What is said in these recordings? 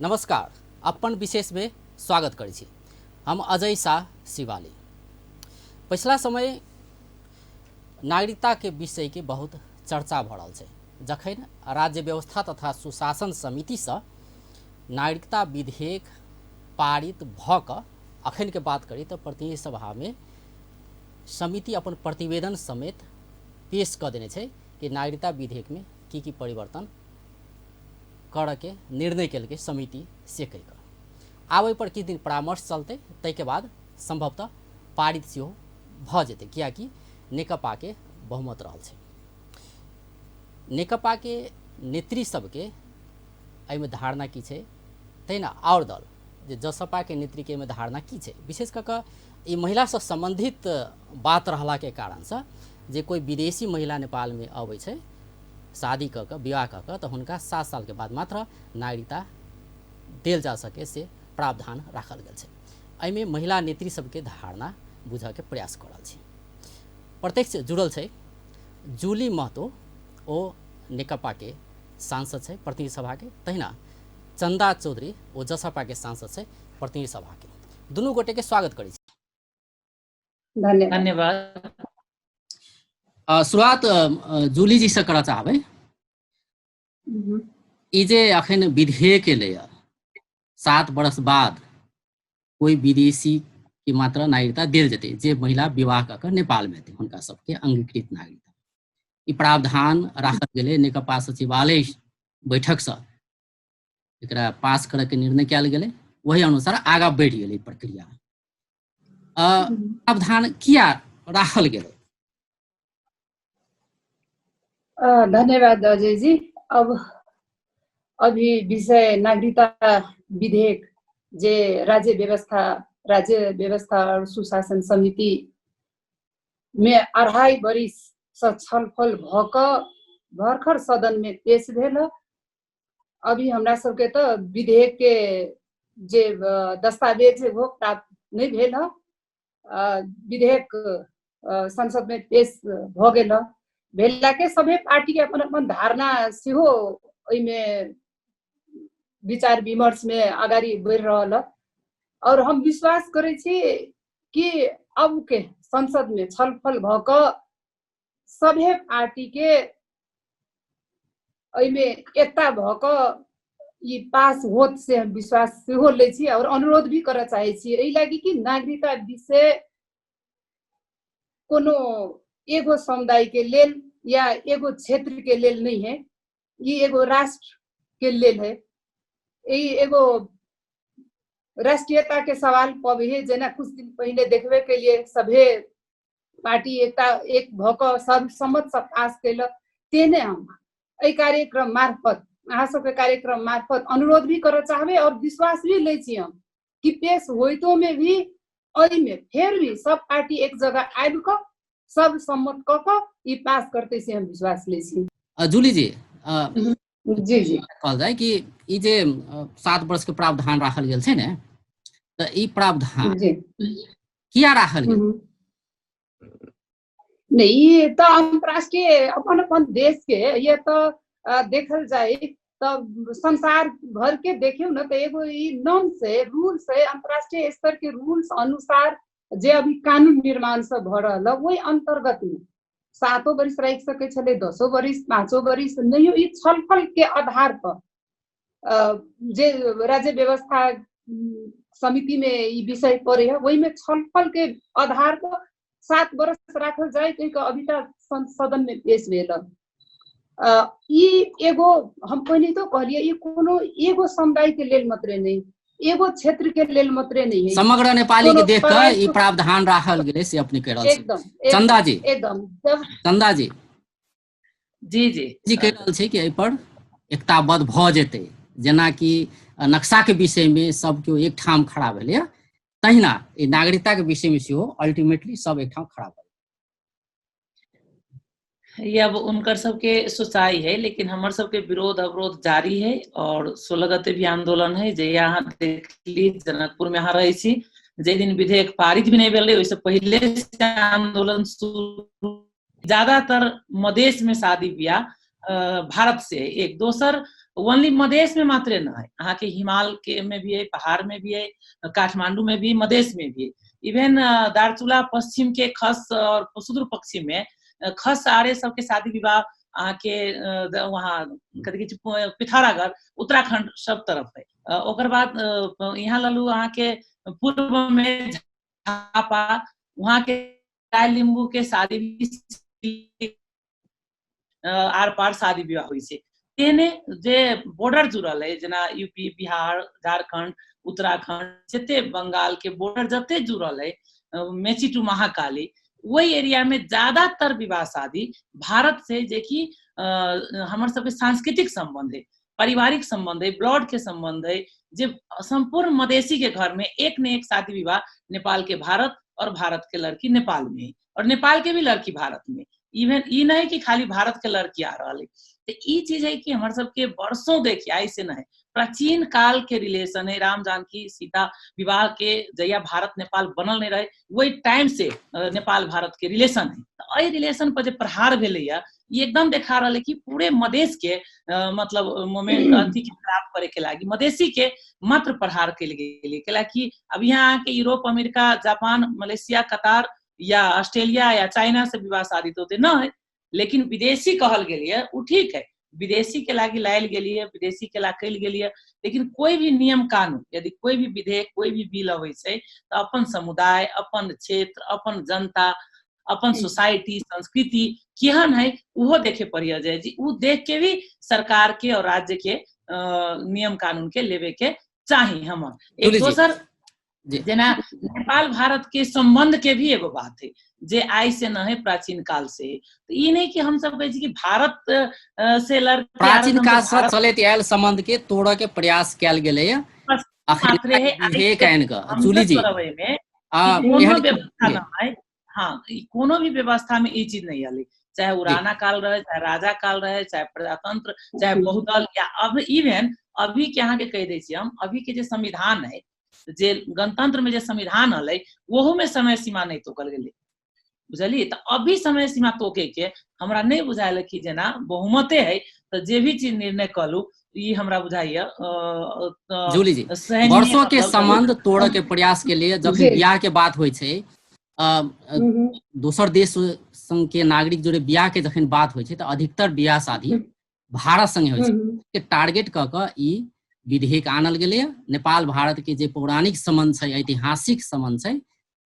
नमस्कार, अपन विशेष में स्वागत करै छी। हम अजय शाह शिवाली। पछिला समय नागरिकता के विषय के बहुत चर्चा भऽ रहल छै। जखन राज्य व्यवस्था तथा सुशासन समिति से नागरिकता विधेयक पारित भऽ कऽ अखन के बात करी तऽ प्रतिनिधि सभा में समिति अपन प्रतिवेदन समेत पेश कऽ देने छै कि नागरिकता विधेयक में की की परिवर्तन करऽ के निर्णय केलकै समिति से कहि कऽ। आब ओहि पर किछु दिन परामर्श चलतै, ताहिके बाद संभवतः पारित सेहो भऽ जेतै, कियाकि नेकपा के बहुमत रहल छै। नेकपा के नेत्री सबके एहिमे धारणा की छै, तहिना आओर दल जे जसपा के नेत्री के एहिमे धारणा की छै, विशेष कऽ कऽ ई महिलासँ सम्बन्धित बात रहलाके कारणसँ जे कोइ विदेशी महिला नेपालमे अबै छै शादी कऽ कऽ, विवाह कऽ कऽ, तऽ हुनका 7 साल के बाद मात्र नागरिकता देल जा सके से प्रावधान राखल गेल छै। एहिमे महिला नेत्री सबके धारणा बुझऽके प्रयास कऽ रहल छी। प्रत्यक्ष जुड़ल छै जूली महतो, ओ नेकपा के सांसद छै प्रतिनिधि सभा के, तहिना चंदा चौधरी, ओ जसपा के सांसद छै प्रतिनिधि सभा के। दुनू गोटे के स्वागत करै छी। धन्यवाद। धन्यवाद। शुरुआत जूली जी से करऽ चाहबै। ई जे अखन विधेयक एलैए, 7 वर्ष बाद कोई विदेशी के मात्र नागरिकता देल जेतै जे महिला विवाह कऽ कऽ नेपाल में एतै, हुनका सबके अंगीकृत नागरिकता ई प्रावधान राखल गेलै। नेकपा सचिवालय बैठक से एकरा पास करऽ के निर्णय कयल गेलै, वही अनुसार आगाँ बढ़ि गेलै प्रक्रिया। प्रावधान किया राखल गेलै? धन्यवाद अजय जी। अब अभी विषय नागरिकता विधेयक जे राज्य व्यवस्था और सुशासन समिति में 2.5 बरिस से छलफल भऽ कऽ भर्खर सदन में पेश भेल। अभी हमरा सबके तो विधेयक के जे दस्तावेज है वो प्राप्त नहीं भेल है। विधेयक संसद में पेश भऽ गेल है। भेला के सभे पार्टी के अपन अपन धारणा सेहो ओहिमे विचार विमर्श में अगाडि बढ़ि रहल है। और हम विश्वास करै छी कि अब के संसद में छलफल भऽ कऽ सभे पार्टी के एहिमे एकता भऽ कऽ ई पास होत से हम विश्वास सेहो लै छी और अनुरोध भी करऽ चाहै छी। एहि लागि कि नागरिकता विषय कोनो एगो समुदाय के लेल या एगो क्षेत्र के लेल नहीं है, ई एगो राष्ट्र के लेल है। ई एगो राष्ट्रीयता के सवाल पब है। जेना कुछ दिन पहले देखबे के लिए सभे पार्टी एकता एक भऽ कऽ सर्वसम्मत से पास केलक, तेहने हम एहि कार्यक्रम मार्फत अहाँ सबके कार्यक्रम मार्फत अनुरोध भी करऽ चाहबै और विश्वास भी लै छी हम कि पेश होइतो में भी एहिमे फेर भी सब पार्टी एक जगह आबि कऽ सब सम्मत कऽ कऽ ई पास करतै से हम विश्वास लै छी। जूली जी, जी जी। कहल जाय कि ई जे 7 वर्ष के प्रावधान राखल गेल छै ने, तऽ ई प्रावधान जी। किया राखल गेल? नहीं, ई तऽ अंतरराष्ट्रीय अपन अपन देश के ये तो देखल जाय तब संसार भर के देखियो न तो एगो ई नॉर्म्स है, रूल्स है, अंतरराष्ट्रीय स्तर के रूल्स अनुसार जे अभी कानून निर्माण सब भऽ रहल है ओहि अंतर्गत में 7 बरिस राखि सकै छलै, 10 बरिस, 5 बरिस नहियो, ई छलफल के आधार पर जे राज्य व्यवस्था समिति में ई विषय पड़े है ओहि में छलफल के आधार पर 7 बरस राखल जाय कहि कऽ अभी तक सदन में पेश भेल। ई एगो हम पहिने तो कहलिए ई कोनो एगो समुदाय के लेल मात्रे नहीं, एगो क्षेत्र के लेल मात्रे नहीं है, समग्र नेपाली के कोनो देख कऽ पराई ई प्रावधान राखल गेलै से अपने कहि रहल छी। एकदम, एकदम, चंदा जी। एकदम। जब चंदा जी। जी, जी। जी कहि रहल छी कि एहि पर एकताबद्ध भऽ जेतै, जेनाकि नक्शा के विषय में सब केओ एकठाम खड़ा भेलैया, तहिना ई नागरिकता के विषय में सेहो अल्टीमेटली सब एकठाम खड़ा भेलै। ये अब उनकर सबके सोचाई है, लेकिन हमर सबके विरोध अवरोध जारी है और 16 गते भी आंदोलन है। जे यहाँ देखली जनकपुर में यहाँ रहे छी, जे दिन विधेयक पारित भी नहीं भेलै ओहिसे पहले से आंदोलन शुरू। ज्यादातर मधेश में शादी ब्याह भारत से है। एक दोसर ओनली मधेश में मात्रे न है, अहाँके हिमाल के में भी है, पहाड़ में भी है, काठमांडू में भी, मधेश में भी है। इवन दार्चुला पश्चिम के खस और सुदूर पश्चिम में खस आर्य सबके शादी विवाह अहाँके वहाँ कथी कहै छै पिथौरागढ़ उत्तराखंड सब तरफ है। ओकर बाद यहाँ ललू अहाँके पूर्व में झापा, वहाँ के राय लिम्बू के शादी भी आर पार शादी विवाह होइ छै। तेहने जे बॉर्डर जुड़ल है जेना यूपी, बिहार, झारखंड, उत्तराखंड, जते बंगाल के बॉर्डर जते जुड़ल है मेची टू महाकाली, वही एरिया में ज्यादातर विवाह शादी भारत से, जे कि हमर सबके सांस्कृतिक संबंध है, पारिवारिक संबंध है, ब्लड के संबंध है, जे संपूर्ण मधेसी के घर में एक न एक शादी विवाह नेपाल के भारत और भारत के लड़की नेपाल में है और नेपाल के भी लड़की भारत में। इवन ई नहीं कि खाली भारत के लड़की आ रहा है। तो ई चीज है कि हमारे सबके वर्षों देखिए ऐसे न है, प्राचीन काल के रिलेशन है। राम जानकी सीता विवाह के जहिया भारत नेपाल बनल नहीं रहे वही टाइम से नेपाल भारत के रिलेशन है। तो एहि रिलेशन पर जे प्रहार भेलैया ये एकदम देखा रहा है कि पूरे मधेश के मतलब मोमेंट अथी के खराब करे के लागी मधेसी के मात्र प्रहार कयल गेलै। कैलाकि अब यहाँ आके Europe, America, Japan, Malaysia, Qatar या ऑस्ट्रेलिया या चाइना से विवाह शादी तो होते न है, लेकिन विदेशी कहल गेलिए उ ठीक है, विदेशी के लागी लायल गेलिए, विदेशी के ला कयल गेलिए, लेकिन कोई भी नियम कानून यदि कोई भी विधेयक कोई भी बिल अबै छै तो अपन समुदाय, अपन क्षेत्र, अपन जनता, अपन सोसाइटी, संस्कृति केहन है उहो देखे पड़िया जाए जी। उ देख के भी सरकार के और राज्य के नियम कानून के लेवे के चाही। हमर एक दोसर जेना नेपाल भारत के संबंध के भी एगो बात है जे आइ से न है, प्राचीन काल से है। तो ई नहीं कि हम सब कहै छी कि भारत से लड़के प्राचीन काल से चलैत आयल संबंध के तोड़ऽ के प्रयास कयल गेलै। जूली जी कोनो व्यवस्था न है, हाँ कोनो भी व्यवस्था में ई चीज नहीं आले, चाहे वो राणा काल रहे, चाहे राजा काल रहे, चाहे प्रजातंत्र, चाहे बहुदल, या अब इवन अभी के अहाँ के कहि दै छी हम, अभी के जे संविधान है, जे गणतंत्र में जे संविधान हलै ओहो में समय सीमा नहीं तोकल गेलै, बुझलियै। तो अभी समय सीमा तोके के हमरा नहीं बुझायल कि जेना बहुमते है तो जे भी चीज निर्णय कलू ई हमरा बुझाइया। जूली जी, वर्षों के संबंध तोड़े के प्रयास के लिए जब बियाह के बात होइ छै, दोसर देश संग के नागरिक जोड़े बियाह के जखन बात होइ छै तऽ अधिकतर बियाह शादी भारत संगे होइ छै के टारगेट कऽ कऽ ई विधेयक आनल गेलै। नेपाल भारत के जे पौराणिक संबंध छै, ऐतिहासिक संबंध छै,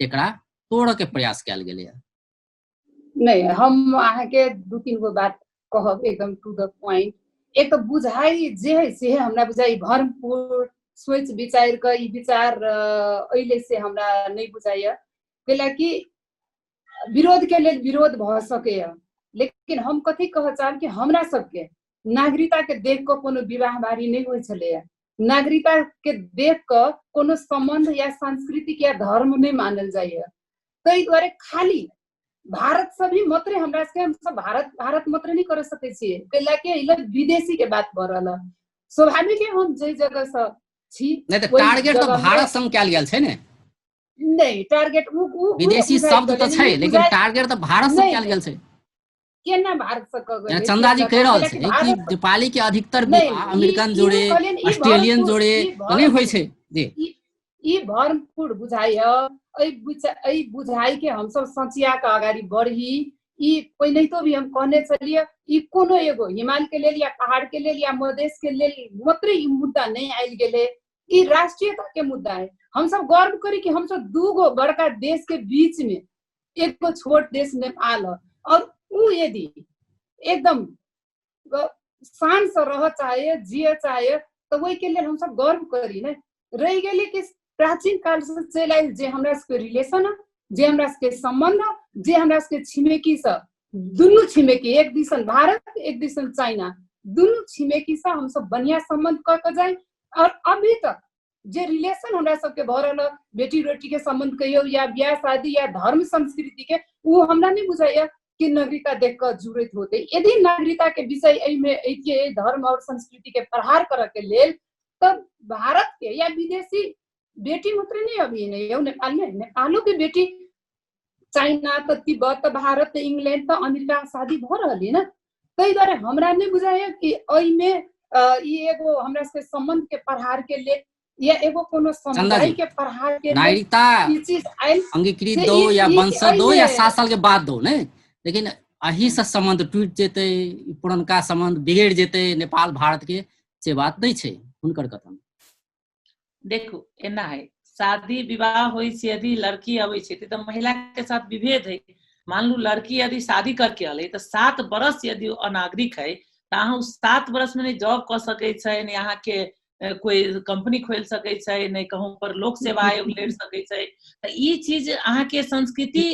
एकरा तोड़ऽ के प्रयास कयल गेलै। नहीं, हम अहाँके दू तीन गो बात कहब एकदम टू the point. एक तऽ बुझाइ जे है से हमरा बुझाइ भरमपूर सोच विचार कऽ ई विचार अइले से हमरा नहीं बुझाइया, कैलाकि विरोध के लेल विरोध भऽ सकैया, लेकिन हम कथी कहऽ चाहब कि हमरा सबके नागरिकता के देख कऽ कोनो विवाह बारी नहीं होइ छलैया, नागरिकता के देख कऽ कोनो संबंध या सांस्कृतिक या धर्म नहीं मानल जाइया। ताहि दुआरे खाली भारत से भी मात्रे हमरा सबके, हम सब भारत भारत मात्रे नहीं कर सकै छियै, कैलाकि एहि लग विदेशी के बात भऽ रहल है। स्वाभाविक हम जाहि जगह से छी नहीं तऽ टारगेट तऽ भारत संग कयल गेल छै ने। नहीं, टारगेट विदेशी शब्द तऽ छै, लेकिन टारगेट तऽ भारत से कयल गेल छै। केना भारत से कऽ गेल? चंदा जी कहि रहल छै कि नेपाली के अधिकतर अमेरिकन जोड़े, ऑस्ट्रेलियन जोड़े नहीं होइ छै। जी, ई भरमपुर बुझाइ एहि बुझाइ के हमसब सचिया के अगाडि बढ़ी। ई पहिनहितो भी हम कहने छलियै, ई कोनो एगो हिमाल के लेल या पहाड़ के लेल या मधेश के लेल मात्रे ई मुद्दा नहीं आयल गेलै, ई राष्ट्रीयता के मुद्दा है। हमसब गर्व करी कि हमसब दूगो बड़का देश के बीच में एगो छोट देश नेपाल है, और ऊ यदि एकदम शान से रह चाहे, जिय चाहे, तो वही के लेल हमसब गर्व करी ने। रहि गेलै कि प्राचीन काल से चलि आयल जे हमरा सबके रिलेशन, जे हमरा सबके संबंध, जे हमरा सबके छिमेकी से, दुनू छिमेकी, एक दिसन भारत एक दिसन चाइना, दुनू छिमेकी से हमसब बढ़िया संबंध कऽ के जाय। और अभी तक जे रिलेशन हमरा सबके भऽ रहल बेटी रोटी के संबंध कहियौ या ब्याह शादी या धर्म संस्कृति के, ओ हमरा नहीं बुझाइया कि नागरिकता देख कऽ जुड़ैत होते। यदि नागरिकता के विषय एहिमे अइतियै धर्म और संस्कृति के प्रहार करऽ के लेल, तब भारत के या विदेशी बेटी मात्र नहीं अभी नहीं यौ नेपाल में, नेपालो के बेटी चाइना त तिब्बत त भारत त इंग्लैंड त अमेरिका शादी भऽ रहल है ना। ताहि दुआरे हमरा नहीं बुझाइया कि एहिमे ई एगो हमरा सबके संबंध के प्रहार के लेल या एगो कोनो समुदाय के प्रहार के नागरिकता ई चीज आयल अंगीकृत दो या वंश दो या 7 साल के बाद दो नहीं, लेकिन अही से संबंध टूट जेतै, पुरनका संबंध बिगड़ जेतै नेपाल भारत के, से बात नहीं छै हुनकर कथन। देखू एना है, शादी विवाह होइ छै, यदि लड़की अबै छै तऽ महिला के साथ विभेद है। मान लू लड़की यदि शादी करके अलै तऽ 7 बरस यदि अनागरिक है तऽ अहाँ 7 बरस में नहीं जॉब कऽ सकै छै, नहीं अहाँ के कोई कंपनी खोलि सकै छै, नहीं कहूँ पर लोक सेवा आयोग लड़ि सकै छै। तऽ ई चीज अहाँ के संस्कृति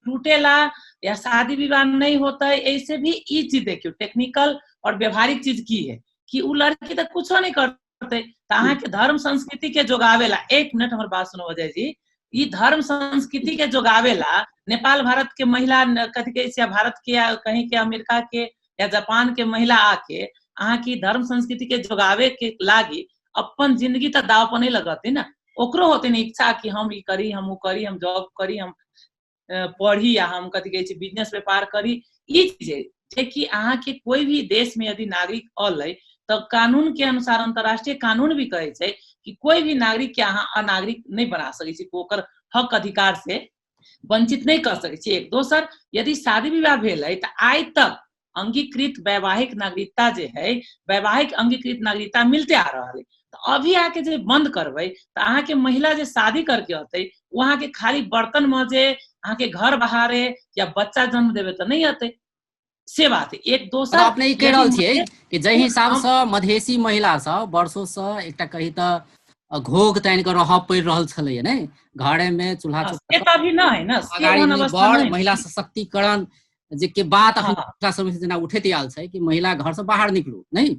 टूटेला या शादी विवाह नहीं होता है, ऐसे भी ई चीज देखियौ टेक्निकल और व्यवहारिक चीज की है कि उ लड़की तऽ कुछो नहीं करते, तऽ अहाँ के धर्म संस्कृति के जोगावेला। 1 मिनट हमर बात सुनो अजय जी, ई धर्म संस्कृति के जोगावेला नेपाल भारत के महिला कथी कहै छै, भारत के या कहीं के अमेरिका के या जापान के महिला आके अहाँ की धर्म संस्कृति के जोगावे के लागी अपन जिंदगी तऽ दाव पर नहीं लगते ना, ओकरो होते ने इच्छा कि हम ई करी, हम उ करी, हम जॉब करी, हम पढ़ी या हम कथी कहै छै बिजनेस व्यापार करी। ई चीज है जे कि अहाँ के कोई भी देश में यदि नागरिक अलै तऽ कानून के अनुसार अंतर्राष्ट्रीय कानून भी कहै छै कि कोई भी नागरिक के अहाँ अनागरिक नहीं बना सकै छी, ओकर हक अधिकार से वंचित नहीं कर सकै छी। एक दोसर यदि शादी विवाह भेल है तऽ आइ तक अंगीकृत वैवाहिक नागरिकता जे है, वैवाहिक अंगीकृत नागरिकता मिलते आ रहा है, तऽ अभी आके जे बंद करबै तऽ अहाँ के महिला जे शादी करके अतै ओ अहाँ के खाली बर्तन मजे, अहाँ के घर बहारे या बच्चा जन्म देवे तऽ नहीं अतै, से बात है। एक दोसर अपने ई कहि रहल छियै कि जाहि हिसाब सँ मधेसी महिला सब वर्षो सँ एकटा कही तऽ घोघ तानि कऽ रहऽ पड़ि रहल छलैया ने, घरे में चूल्हा चौका अभी न है ना, अगाडि बड़ महिला सशक्तिकरण जे के बात अखन पिछला समय से जेना उठैत आयल छै कि महिला घर से बाहर निकलू नहीं,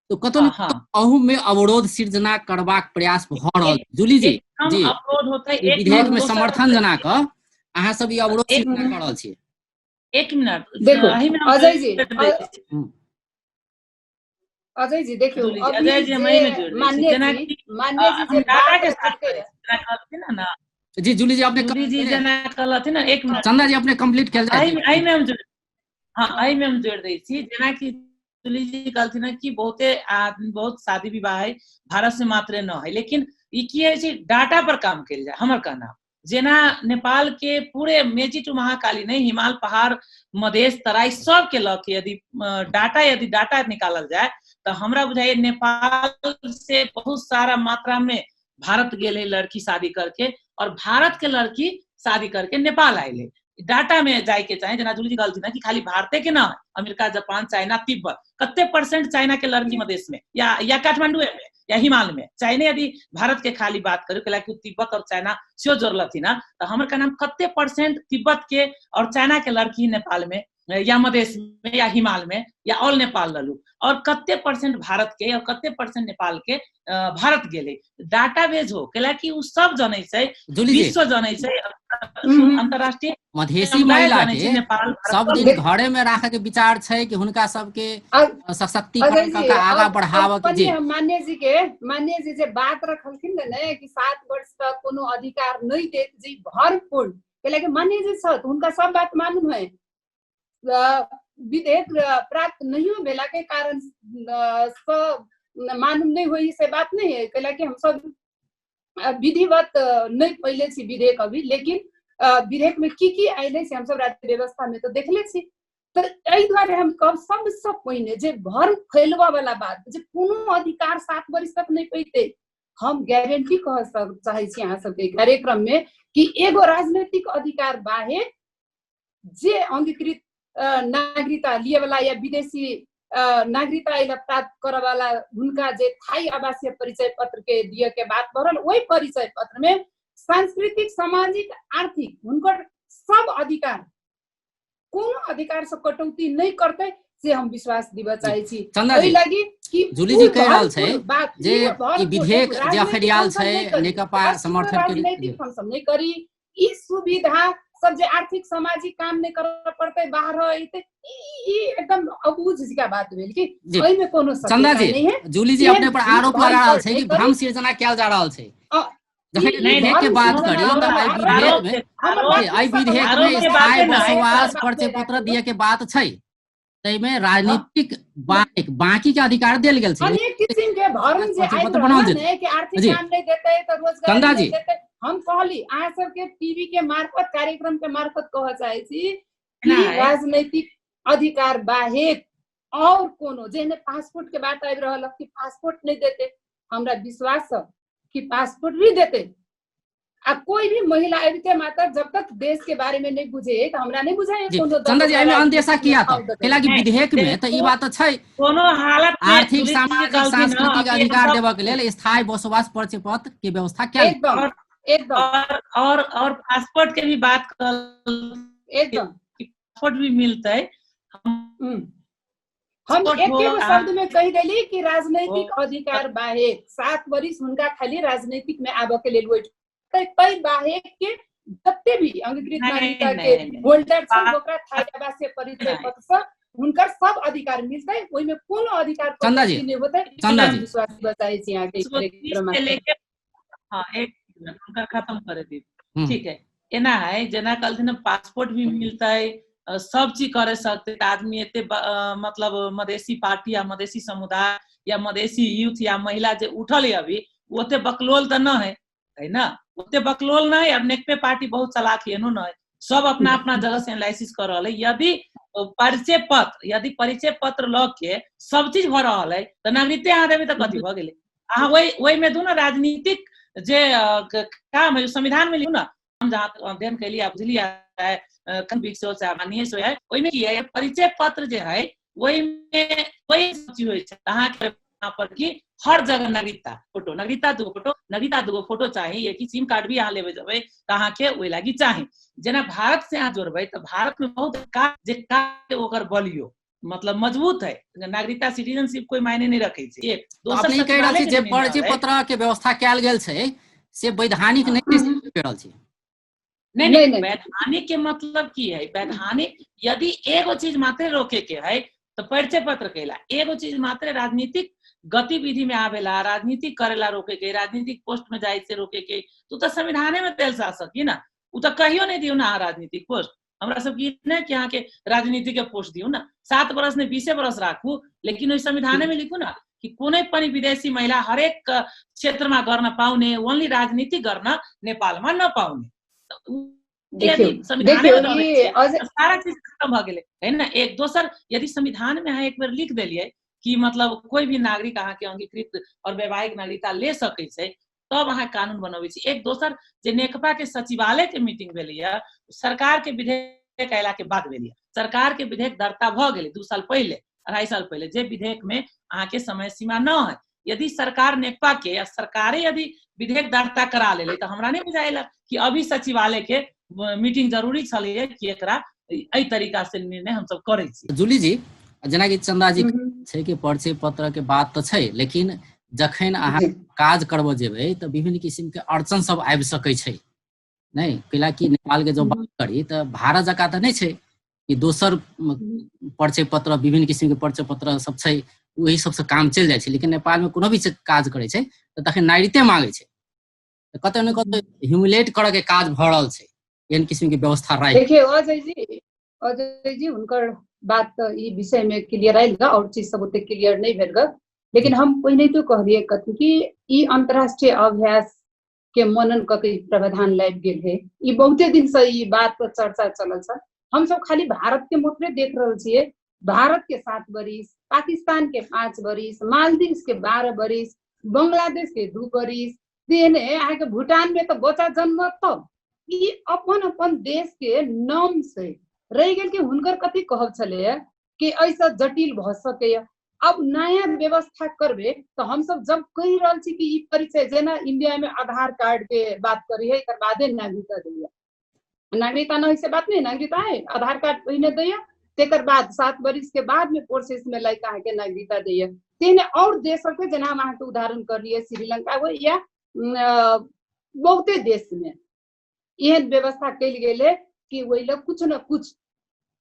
तो कतौ न अहू में अवरोध सृजना करबाक प्रयास भऽ रहल। जूली जी जी अवरोध होतै विधेयक में समर्थन जना कऽ अहाँ सब ई अवरोध सृजना कऽ रहल छियै। 1 मिनट देखो अजय जी, अजय जी देखियो अजय जी हम एहिमे जोड़ दै छी, मान्य जी जे डाटा के साथ कहलथिन ना जी, जूली जी अपने जूली जी जेना कहलथिन ना, 1 मिनट चंदा जी अपने कंप्लीट कयल जाय, एहिमे हम जोड़, हां एहिमे हम जोड़ दै छी। जेना कि जूली जी कहलथिन ना कि बहुते आदमी बहुत शादी विवाह है भारत से मात्रे न है, लेकिन ई की है छै डाटा पर काम कयल जाय। हमर कहना जेना नेपाल के पूरे मेची टू महाकाली नहीं, हिमाल पहाड़ मधेश तराई सब के लऽ के यदि डाटा निकालल जाय तऽ हमरा बुझाइए नेपाल से बहुत सारा मात्रा में भारत गेल है लड़की शादी करके, और भारत के लड़की शादी करके नेपाल आयल है। डाटा में जाय के चाही, जेना जूली जी कहलथिन ना कि खाली भारते के ना, अमेरिका जापान चाइना तिब्बत कते परसेंट चाइना के लड़की मधेश में या काठमांडू में या हिमालय में, चाइना यदि भारत के खाली बात करू कैलाकि तिब्बत और चाइना सेहो जोड़लथिन ना, तऽ हमर का नाम कते परसेंट तिब्बत के और चाइना के लड़की नेपाल में या मधेश में या हिमालय में या ऑल नेपाल ललू, और कते परसेंट भारत के और कते परसेंट नेपाल के भारत गेले। डाटाबेस हो कैलाकि उ सब जनै छै, विश्व जनै छै, अंतरराष्ट्रीय मधेसी महिला के नेपाल सब दिन घरे में राखे के विचार छै कि हुनका सबके सशक्तिकरण कऽ के आगा बढ़ावऽ के। जी मान्य जी मान्य जी जे बात रखलखिन ने कि 7 वर्ष तक कोनो अधिकार नहीं देत जी भरपूर, कैलाकि मान्य जी छथि हुनका सब बात मालूम है। विधेयक प्राप्त नहीं भेला के कारण सब मालूम नहीं होई से बात नहीं है, कैलाकि हम सब विधिवत नहीं पहिले छी विधेयक अभी, लेकिन विधेयक में की की आयल से हम सब राज्य व्यवस्था में तो देखले छी। तो एहि दुआरे हम कहब सबसँ पहिने जे भर फैलबऽ वाला बात जे कोनो अधिकार 7 वर्ष तक नहीं पैते, हम गारंटी कह चाहै छी अहाँ सबके कार्यक्रम में कि एगो राजनीतिक अधिकार बाहेक जे अंगीकृत नागरिकता लिए वाला या विदेशी नागरिकता प्राप्त करऽ वाला हुनका जे थाई आवासीय परिचय पत्र के दिए के बात भरल, ओहि परिचय पत्र में सांस्कृतिक सामाजिक आर्थिक हुनकर सब अधिकार कोनो अधिकार से कटौती नहीं करते, से हम विश्वास दिबऽ चाहै छी। एहि लागि कि जूली जी कहि रहल छै जे ई विधेयक जे अखरियाल छै नेकपा समर्थन के राजनीतिक फंक्शन नहीं करी, ई सुविधा सब जे आर्थिक सामाजिक काम नहीं करऽ पड़तै बाहर अइतै, ई एकदम अबूझ का बात भेल कि एहिमे कोनो चंदा जी नहीं है। जूली जी अपने पर आरोप लगा रहल छै कि भ्रम सृजना कयल जा रहल छै। जखन विधेयक के बात करी तऽ एहि विधेयक में स्थायी बसोबास परिचय पत्र दिए के बात छै, ताहिमे राजनीतिक बाकी बाकी के अधिकार देल गेल छै। अनेक किसिम के भरम जे पत्र आबि बनाओल रहल जेतै। ने कि आर्थिक जी। काम नहि देतै तऽ रोजगार चंदा नहि जी। देतै। हम कहली अहाँ सबके टीवी के मार्फत, कार्यक्रम के मार्फत कहऽ चाहै छी कि एना है। राजनैतिक अधिकार बाहेक और कोनो, जेहने पासपोर्ट के बात आबि रहल कि पासपोर्ट नहि देतै, हमरा विश्वास है कि पासपोर्ट भी देतै। आ कोई भी महिला आबिते मात्र जब तक देश के बारे में नहीं बुझे तऽ हमरा नहीं बुझाए जी कोनो दल चंदा जी, एहिमे ओकरा अंदेशा किया तऽ ठाउँ देतै। कैला कि नहीं, विधेयक में तऽ ई बात तऽ छै, कोनो हालत में आर्थिक पुलिस सामाजिक कहलथिन, हँ, सांस्कृतिक अभी अधिकार हम देबऽ के लेल स्थायी बसोबास परिचय पत्र के व्यवस्था कयल। एकदम एकदम और पासपोर्ट के भी बात कहलथिन, एकदम पासपोर्ट भी मिलतै। हम पासपोर्ट एके हो, गो शब्द में कहि देली कि राजनैतिक हो। अधिकार बाहेक 7 बरिस हुनका खाली राजनैतिक में आबऽ के लेल वेट तै बाहेक के जते भी अंगीकृत नहीं, नागरिकता नहीं, के नहीं। होल्डर छन्, ओकरा थाई आवासीय परिचय नहीं। पत्र से हुनकर सब अधिकार मिलतै, ओहिमे कोनो अधिकार चंदा जी, कटौती नहि होतै। चंदा जी। विश्वास बचाइ छी अहाँके उसको कार्यक्रम तीस से मार्फत। लेके, हाँ, एक मिनट, हुनकर खत्म करे दी। ठीक है, एना है जेना कहलथिन पासपोर्ट भी मिलतै, सब चीज करे सकते आदमी। एते मतलब मधेसी पार्टी या मधेसी समुदाय या मधेसी यूथ या महिला जे उठल है अभी, ओते बकलोल तऽ न है, है ना, ओते बकलोल न है। अब नेकपे पार्टी बहुत चलाक है, न है, सब अपना अपना जगह से एनालिसिस कर रहल है। यदि परिचय पत्र, यदि परिचय पत्र लऽ के सब चीज भऽ रहल है तऽ नागरिकते अहाँ देबै तऽ कथी भऽ गेलै? अहाँ ओहि में दू ना राजनीतिक जे काम है संविधान में लिखू ना। हम जहाँ तक अध्ययन कैली आ बुझलियै है, चाहे माननीय से है, ओहिमे की है परिचय पत्र जे है ओहिमे वही सब चीज होइ छै। अहाँके यहाँ पर की हर जगह नागरिकता फोटो, नागरिकता दूगो फोटो, नागरिकता दूगो फोटो चाही, एक ही सिम कार्ड भी अहाँ लेबै जेबै तऽ अहाँके ओहि लागी चाही। जेना भारत से अहाँ जोड़बै तऽ भारत में बहुत काज जे काज ओकर बलियो मतलब मजबूत है, नागरिकता सिटीजनशिप कोई मायने नहीं रखे छै। एक दोसर अपने कहि रहल छी सचिवालय जे के जमीन परिचय रहलै। पत्र के व्यवस्था कयल गेल छै से वैधानिक नहि कहि रहल छी। नहीं, नहीं, नहीं, नहीं। वैधानिक के मतलब की है? वैधानिक यदि एगो चीज मात्र रोके के है तो परिचय पत्र कैला, एगो चीज मात्र राजनीतिक गतिविधि में आवेला, राजनीतिक करेला रोके के, राजनीतिक पोस्ट में जाए से रोके के, तो तो संविधाने में तेल शासक ही ना, उ तो कहियो नहीं दियौ ना अहाँ राजनीतिक पोस्ट। हमरा सब की नहीं कि अहाँ के राजनीति के पोस्ट दियौ ना, 7 बरस ने 20 बरस राखू, लेकिन ओहि संविधाने में लिखू ना कि कुनै पनि विदेशी महिला हरेक क्षेत्र में गर्न पाउने, ओनली राजनीति गर्न नेपालमा नपाउने। देखियौ, यदि संविधाने में देखियौ, रहै ई छै, अजय तऽ सारा चीज खत्म भऽ गेलै, है ना। एक दोसर यदि संविधान में अहाँ एक बेर लिख देलियै कि मतलब कोई भी नागरिक अहाँके अंगीकृत और वैवाहिक नागरिकता ले सकै छै, तब अहाँ कानून बनबै छी। एक दोसर जे नेकपा के सचिवालय के मीटिंग भेलैया, सरकार के विधेयक अयला के बाद भेलैया, सरकार के विधेयक दर्ता भऽ गेलै 2 साल पहिले, 2.5 साल पहिले, जे विधेयक में अहाँके समय सीमा न है। यदि सरकार नेकपा के या सरकारे यदि विधेयक दर्ता करा लेलै तऽ हमरा नहि बुझायल कि अभी सचिवालय के मीटिंग जरूरी छलैया कि एकरा एहि तरीका से निर्णय हमसब करै छी। जूली जी, जेनाकि चंदा जी छै कि परिचय पत्र के बात तऽ छै, लेकिन जखन अहाँ काज करबऽ जेबै तऽ विभिन्न किसिम के अड़चन सब आबि सकै छै नहि? कैला कि नेपाल के जब बात करी तऽ भारत जकाँ तऽ नहि छै कि दोसर परिचय पत्र, विभिन्न किसिम के परिचय पत्र सब छै, ओहि सबसँ काम चलि जाइ छै। लेकिन नेपाल में कोनो भी काज करै छै तऽ तखन नागरिकते मांगै छै, तऽ कतौ ने कतौ ह्यूमिलेट करऽ के काज भऽ रहल छै, एहन किसिम के व्यवस्था राखि। देखियौ अजय जी हुनकर बात तऽ ई विषय में क्लियर आयल ग, और चीज सब ओते क्लियर नहीं भेल ग, लेकिन हम पहिने तो कहलियै कथी कि ई अंतर्राष्ट्रीय अभ्यास के मनन कऽ के प्रावधान लाबि गेल है। ई बहुते दिन से ई बात पर चर्चा चलल छ। हम सब खाली भारत के मात्रे देख रहल छियै, भारत के 7 बरिस, पाकिस्तान के 5 बरिस, मालदीव के 12 बरिस, बांग्लादेश के 2 बरिस, तेहने अहाँके भूटान में तऽ बच्चा जन्मत तब। ई अपन अपन देश के नाम से रहि गेल कि हुनकर कथी कहब छलैया कि एहिसँ जटिल भऽ सकैया। अब नया व्यवस्था करबे तऽ हमसब जब कहि रहल छी कि ई परिचय जेना इंडिया में आधार कार्ड के बात करी है, एकर बादे नागरिकता दैया, नागरिकता न से बात नहीं, नागरिकता है आधार कार्ड पहिने दैया, तेकर बाद 7 बरिस के बाद में प्रोसेस में लाइक अहाँके नागरिकता दैया। तेहने और देश सबके जेना हम अहाँके उदाहरण करलियै श्रीलंका हो या बहुते देश में एहन व्यवस्था कयल गेल है कि ओहि लग कुछ न कुछ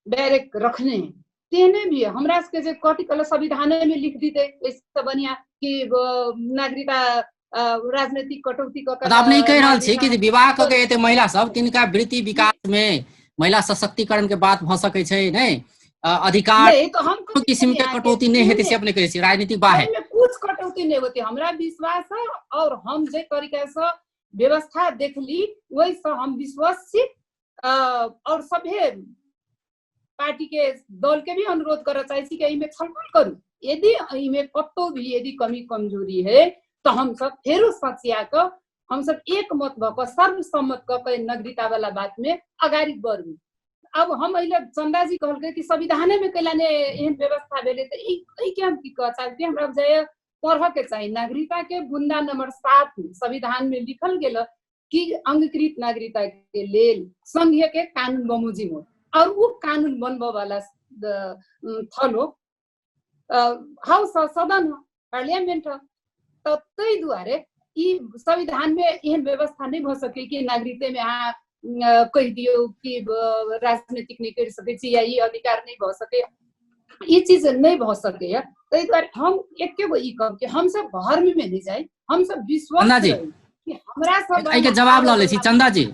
डायरेक्ट रखने है। तेहने भी हमरा सबके जे कथी कहल संविधाने में लिख दिते एहिसँ बढ़िया कि नागरिकता राजनीतिक कटौती कऽ के तऽ अपने ई कहि रहल छी कि जे विवाह कऽ के एते महिला सब तिनका वृत्ति विकास में महिला सशक्तिकरण के बात भऽ सकै छै नहि, अधिकार तो हम किसिम के कटौती नहीं हेतै से अपने कहै छी राजनीतिक बाहे कुछ कटौती नहीं होती, हमरा विश्वास है। और हम जे तरीका से व्यवस्था देखली वही से हम विश्वास छी। और सभे पार्टी के दल के भी अनुरोध करऽ चाहै छी कि एहिमे छलफल करू। यदि एहिमे कतौ भी यदि कमी कमजोरी है तो हम सब फेरो सचिया कऽ हम सब एक मत भऽ कऽ सर्वसम्मत कऽ के नागरिकता वाला बात में अगाडि बढ़ू। अब हम अहिले चंदाजी कहलकै कि संविधाने में कैला ने एहन व्यवस्था भेलै, तऽ एहिके हम की कहऽ चाहै छी, हमरा बुझाइए पढ़ऽ के चाही। नागरिकता के बुंदा नंबर 7 संविधान में लिखल गेल कि अंगीकृत नागरिकता के लेल संघीय के कानून बमोजिम हो, और वो कानून बनबऽ वाला थल हो हाउस सदन हो पार्लियामेंट हो। तऽ ताहि दुआरे ई संविधान में एहन व्यवस्था नहीं भऽ सकै कि नागरिकते में अहाँ कहि दियौ कि राजनीतिक नहीं कर सकै छी या ई अधिकार नहीं भऽ सकै, ई चीज नहीं भऽ सकैया। ताहि दुआरे हम एके गो ई कहब कि हमसब भ्रम में नहीं जाई, हमसब विश्वास कि हमरा सब एहिके जवाब लऽ लै छी। चंदा जी,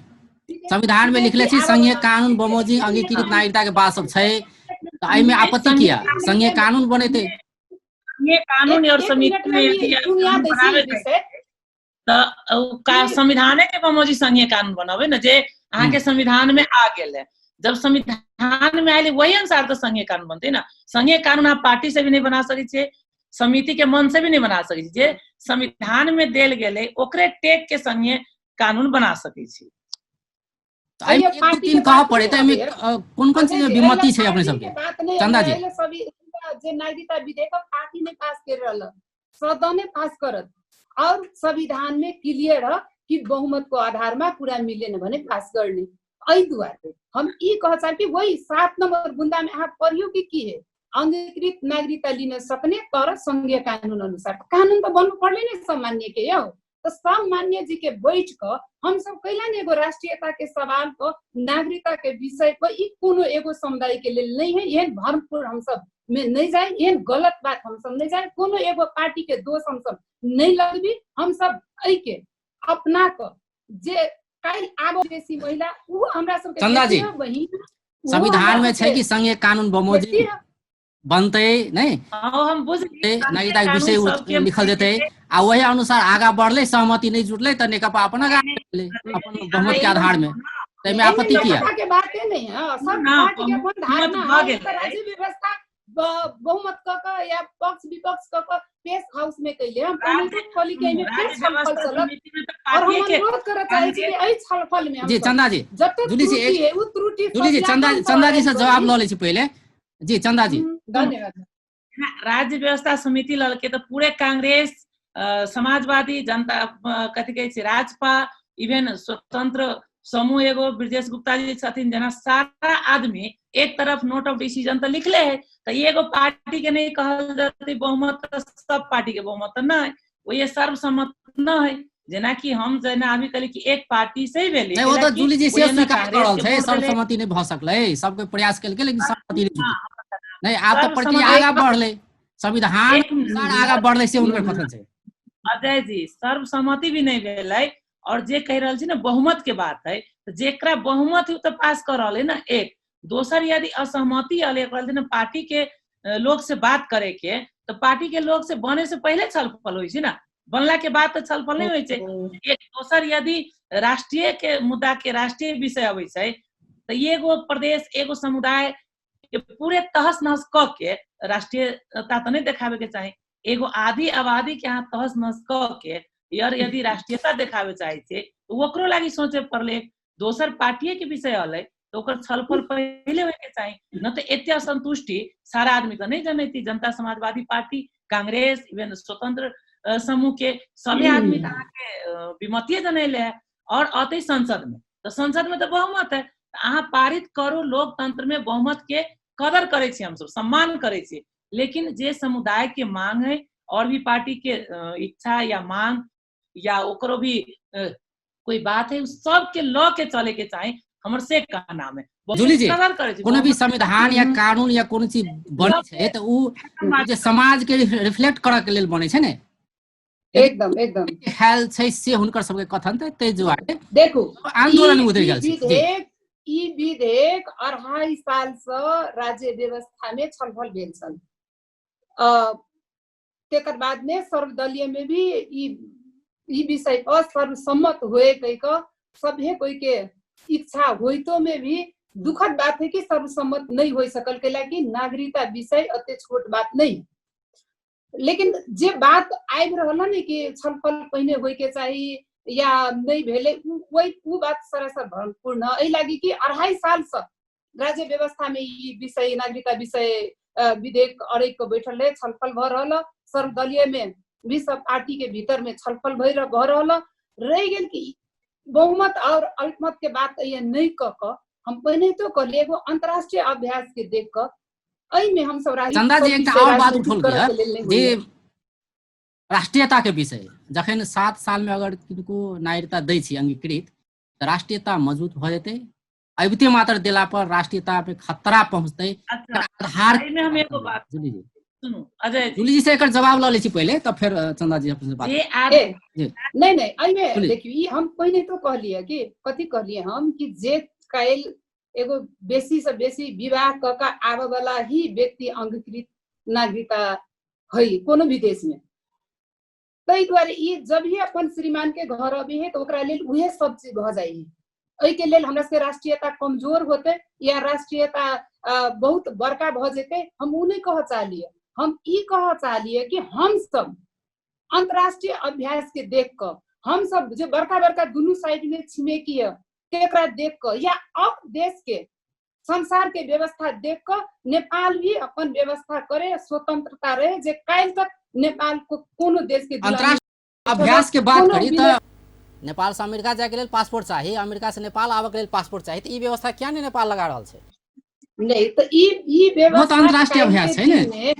संविधान में लिखले छी संघीय कानून बमोजिम अंगीकृत नागरिकता के बात सब छै, तऽ एहिमे आपत्ति किया? संघीय कानून बनेतै, संघीय कानून और समिति में तऽ संविधाने के बमोजिम संघीय कानून बनाबे ने, जे अहाँके संविधान में आ गेल है। जब संविधान में आयल वही अनुसार तो संघीय कानून बनते ना। संघीय कानून आप पार्टी से भी नहीं बना सकै छियै, समिति के मन से भी नहीं बना सकै छियै, जे संविधान में देल गेल है ओकरे टेक के संघीय कानून बना सकै छी। तीन कहऽ पड़े तऽ एहिमे कोन कोन चीज में विमति छै अपने सबके? चंदा जी, जे नागरिकता विधेयक पार्टी ने पास कर रहल, सदने पास करत, और संविधान में क्लियर है कि बहुमत को आधार में पूरा मिलेन भने पास गर्ने। एहि दुआरे हम ई कह चाहब कि वही 7 नंबर बुंदा में अहाँ पढ़ियो कि की है, अंगीकृत नागरिकता लिन सक्ने तर संघीय कानून अनुसार। कानून त बन्नु पर्ले नै सामान्य के यौ, त सामान्य जी के बैठ क हम सब कैला ने एगो राष्ट्रीयता के सवाल को नागरिकता के विषय पर ई कोनो एगो समुदाय के लेल नहीं है। एहन भ्रमपुर हम सब में नहीं जाए, एहन गलत बात हम सब नहीं जाए, कोनो एगो पार्टी के दोष हम सब नहीं लगबी। हम सब एहि के अपना क जे काल्हि आबो बेसी महिला उ हमरा सब के चंदा जी, संविधान में छै कि संघीय कानून बमोजिम बनतै नहीं, हम बुझ नागरिकता के विषय लिखल जेतै आ वही अनुसार आगा बढ़ले, सहमति नहीं जुटले तऽ नेकपा अपन आगा बढ़ले अपन बहुमत के आधार में, ताहिमे आपत्ति किया? के बाते नहीं है, सब पार्टी के अपन धारणा है। राज्य व्यवस्था बहुमत क क या पक्ष विपक्ष क क पेश हाउस में कैले हम अनुरोध कली के एमे फेर छलफल चलत, और हम अनुरोध करऽ चाहै छी कि एहि छलफल में जी चंदा जी, जते जुली जी, त्रुटि है उ त्रुटि जुली जी, चंदा जी से जवाब लऽ लै छी पहिले। जी चंदा जी, धन्यवाद। राज्य व्यवस्था समिति ललके तऽ पूरे कांग्रेस, समाजवादी जनता, कथी कहै छै राजपा, इवेन स्वतंत्र समूह एगो ब्रजेश गुप्ता जी छथिन, जेना सारा आदमी एक तरफ नोट ऑफ डिसीजन तऽ लिखले है, तऽ एगो पार्टी के नहीं कहल जतै बहुमत, तऽ सब पार्टी के बहुमत तऽ नहि, वही सर्वसम्मत न है। जेना कि हम जेना अभी कहली कि एक पार्टी से ही भेलै, नहीं, वो तो जूली जी से स्वीकार कर रहल छै, सर्वसम्मति नहीं भऽ सकलै, सबके प्रयास केलकै लेकिन सहमति नहीं जुटलै। नहीं, आब तऽ प्रक्रिया आगा बढ़लै, संविधान अनुसार आगा बढ़लै से हुनकर कथन छै। अजय जी, सर्वसम्मति भी नहीं भेलै, और जे कहि रहल छी ने बहुमत के बात है, तऽ जेकरा बहुमत है ओ तऽ पास कर रहल है ना। एक दोसर यदि असहमति अल रहल ने पार्टी के लोग से बात करे के, तऽ पार्टी के लोग से बने से पहले छलफल होइ छै ना, बनला के बाद तऽ छलफल नहीं होइ छै। एक दोसर यदि राष्ट्रीय के मुद्दा के राष्ट्रीय विषय अबै छै तऽ एगो प्रदेश एगो समुदाय के पूरे तहस नहस कऽ के राष्ट्रीयता तऽ नहीं देखाबे के चाही। एगो आधी आबादी के अहाँ तहस नहस कऽ के यार यदि राष्ट्रीयता देखाबे चाहे छै तऽ ओकरो लागि सोचे पड़लै। दोसर पार्टीए के विषय अलै तऽ ओकर छलफल पहिले होय के चाही, न तऽ एते असंतुष्टि सारा आदमी तऽ नहीं जनैती। जनता समाजवादी पार्टी, कांग्रेस, इवन स्वतंत्र समूह के सभी आदमी तऽ अहाँके विमतिये जनैले है। और अतै संसद में तऽ संसद में तऽ बहुमत है, अहाँ पारित करू। लोकतंत्र में बहुमत के कदर करै छी हमसब, सम्मान करै छी, लेकिन जे समुदाय के मांग है और भी पार्टी के इच्छा या मांग या ओकरो भी कोई बात है, सबके ल के चले के चाही, हमर से कहना है। जूली जी, कोनो भी संविधान या कानून या कोनो चीज बनै छै तऽ उ जे समाज के रिफ्लेक्ट करऽ के लेल बनै छै ने, एकदम एकदम ख्याल छै से हुनकर सबके कथन तऽ ताहि दुआरे देखू आंदोलन उतरि गेल छै। ई विधेयक 2.5 साल से राज्य व्यवस्था में छलफल भेल छल। तेकर बाद में सर्वदलीय में भी ई विषय पर सर्वसम्मत होए कह के सभे कोई के इच्छा होइतो में भी दुखद बात है कि सर्वसम्मत नहीं हो सकल, कैला कि नागरिकता विषय अति छोट बात नहीं। लेकिन जे बात आबि रहल ने कि छलफल पहिने होय के चाही या नहीं भेले, वही उ बात सरासर भ्रमपूर्ण। एहि लागि कि 2.5 साल से राज्य व्यवस्था में ई विषय नागरिकता विषय विधेयक अड़ैक के बैठल रहे, छलफल भ रहल, सर्वदलीय में भी सब पार्टी के भीतर में छलफल भऽ रहल। रहि गेल कि बहुमत और अल्पमत के बात ये नहीं कह क हम पहिने तो कहलिए एगो अंतरराष्ट्रीय अभ्यास के देख क एहि में हम सब चंदा जी एकटा और बात उठौल गेल जे राष्ट्रीयता के विषय, जखन 7 साल में अगर किनको नागरिकता दै छी अंगीकृत तऽ राष्ट्रीयता मजबूत भऽ जेतै, अबिते मात्र देला पर राष्ट्रीयता पे खतरा पहुंचतै। आधार एहिमे हम एगो बात सुनू अजय जी से एकर जवाब लऽ लै छी पहिले, तब फेर चंदा जी अपने बात। नहीं नहीं एहिमे देखियौ ई हम पहिने तो कहलिए कि कथी कहलिए हम कि जे काल्हि एगो बेसी से बेसी विवाह क के आबे वाला ही व्यक्ति अंगीकृत नागरिकता है कोनो भी देश में, ताहि दुआरे ई जब ही अपन श्रीमान के घर अबे है तो ओकरा लेल उहे सब चीज भऽ जाइ है। एहिके लेल हमरा सबके राष्ट्रीयता कमजोर होते या राष्ट्रीयता बहुत बड़का भऽ जेतै हम उ नहीं कह चाहलिए। हम ई कह चाहलिए कि हम सब अंतरराष्ट्रीय अभ्यास के देख क, हम सब जे बड़का बड़का दुनू साइड में छिमेकी है तेकरा देख क या अब देश के संसार के व्यवस्था देख क नेपाल भी अपन व्यवस्था करे, स्वतंत्रता रहे, जे काल्हि तक नेपाल को कोनो देश के अंतरराष्ट्रीय अभ्यास के बात करी त नेपाल से अमेरिका जाए के लेल पासपोर्ट चाही, अमेरिका से नेपाल आबे के लेल पासपोर्ट चाही, त ई व्यवस्था किया नहीं नेपाल लगा रहल छै? नहीं त ई व्यवस्था अंतरराष्ट्रीय अभ्यास है ने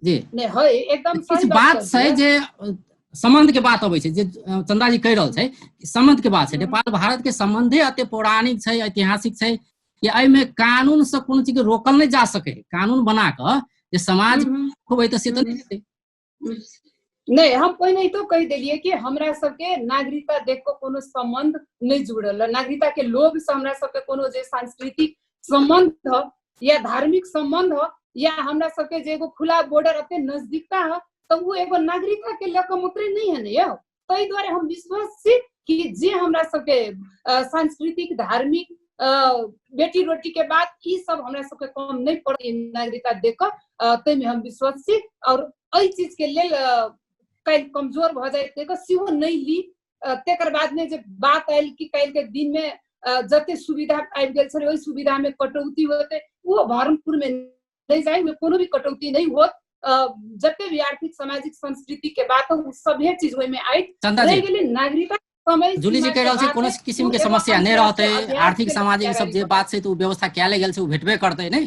जी। नहीं है एकदम सही बात छै जे संबंध के बात अबै छै जे चंदा जी कहि रहल छै संबंध के बात छै। नेपाल भारत के संबंधे अते पौराणिक छै, ऐतिहासिक छै कि एहिमे कानून से कोनो चीज के रोकल नहीं जा सके। कानून बना कऽ जे समाज खोबै तऽ से तऽ नहीं हेतै। नहीं हम पहिने तो कहि देलिए कि हमरा सबके नागरिकता देख के कोनो संबंध नहीं जुड़ल, नागरिकता के लोभ से हमरा सबके कोनो जे सांस्कृतिक संबंध ह या धार्मिक संबंध ह या हमरा सबके जे एगो खुला बॉर्डर अते नजदीकता ह तो वो एगो नागरिकता के लऽ के मात्रे नहीं है ने यौ। ताहि दुआरे हम विश्वास छी कि जे हमरा सबके सांस्कृतिक धार्मिक बेटी रोटी के बात ई सब हमरा सबके कम नहीं पड़े नागरिकता देख के, ताहिमे हम विश्वास छी। और एहि चीज के लेल काल्हि कमजोर भऽ जाय तै सेहो नहीं ली। तेकर बाद में जे बात आयल कि काल्हि के दिन में जते सुविधा आबि गेल छलै ओहि सुविधा में कटौती होते, वो भरमपुर में नहीं जाय, कोनो भी कटौती नहीं होत। जते भी आर्थिक सामाजिक संस्कृति के बात हो सभे चीज ओहिमे आयत। रहि गेलै नागरिकता समय जूली जी कहि रहल छै कोनो किसिम के समस्या नहि रहतै, आर्थिक सामाजिक सब जे बात छै तऽ ओ व्यवस्था कएले गेल छै, ओ भेटबे करतै नहि।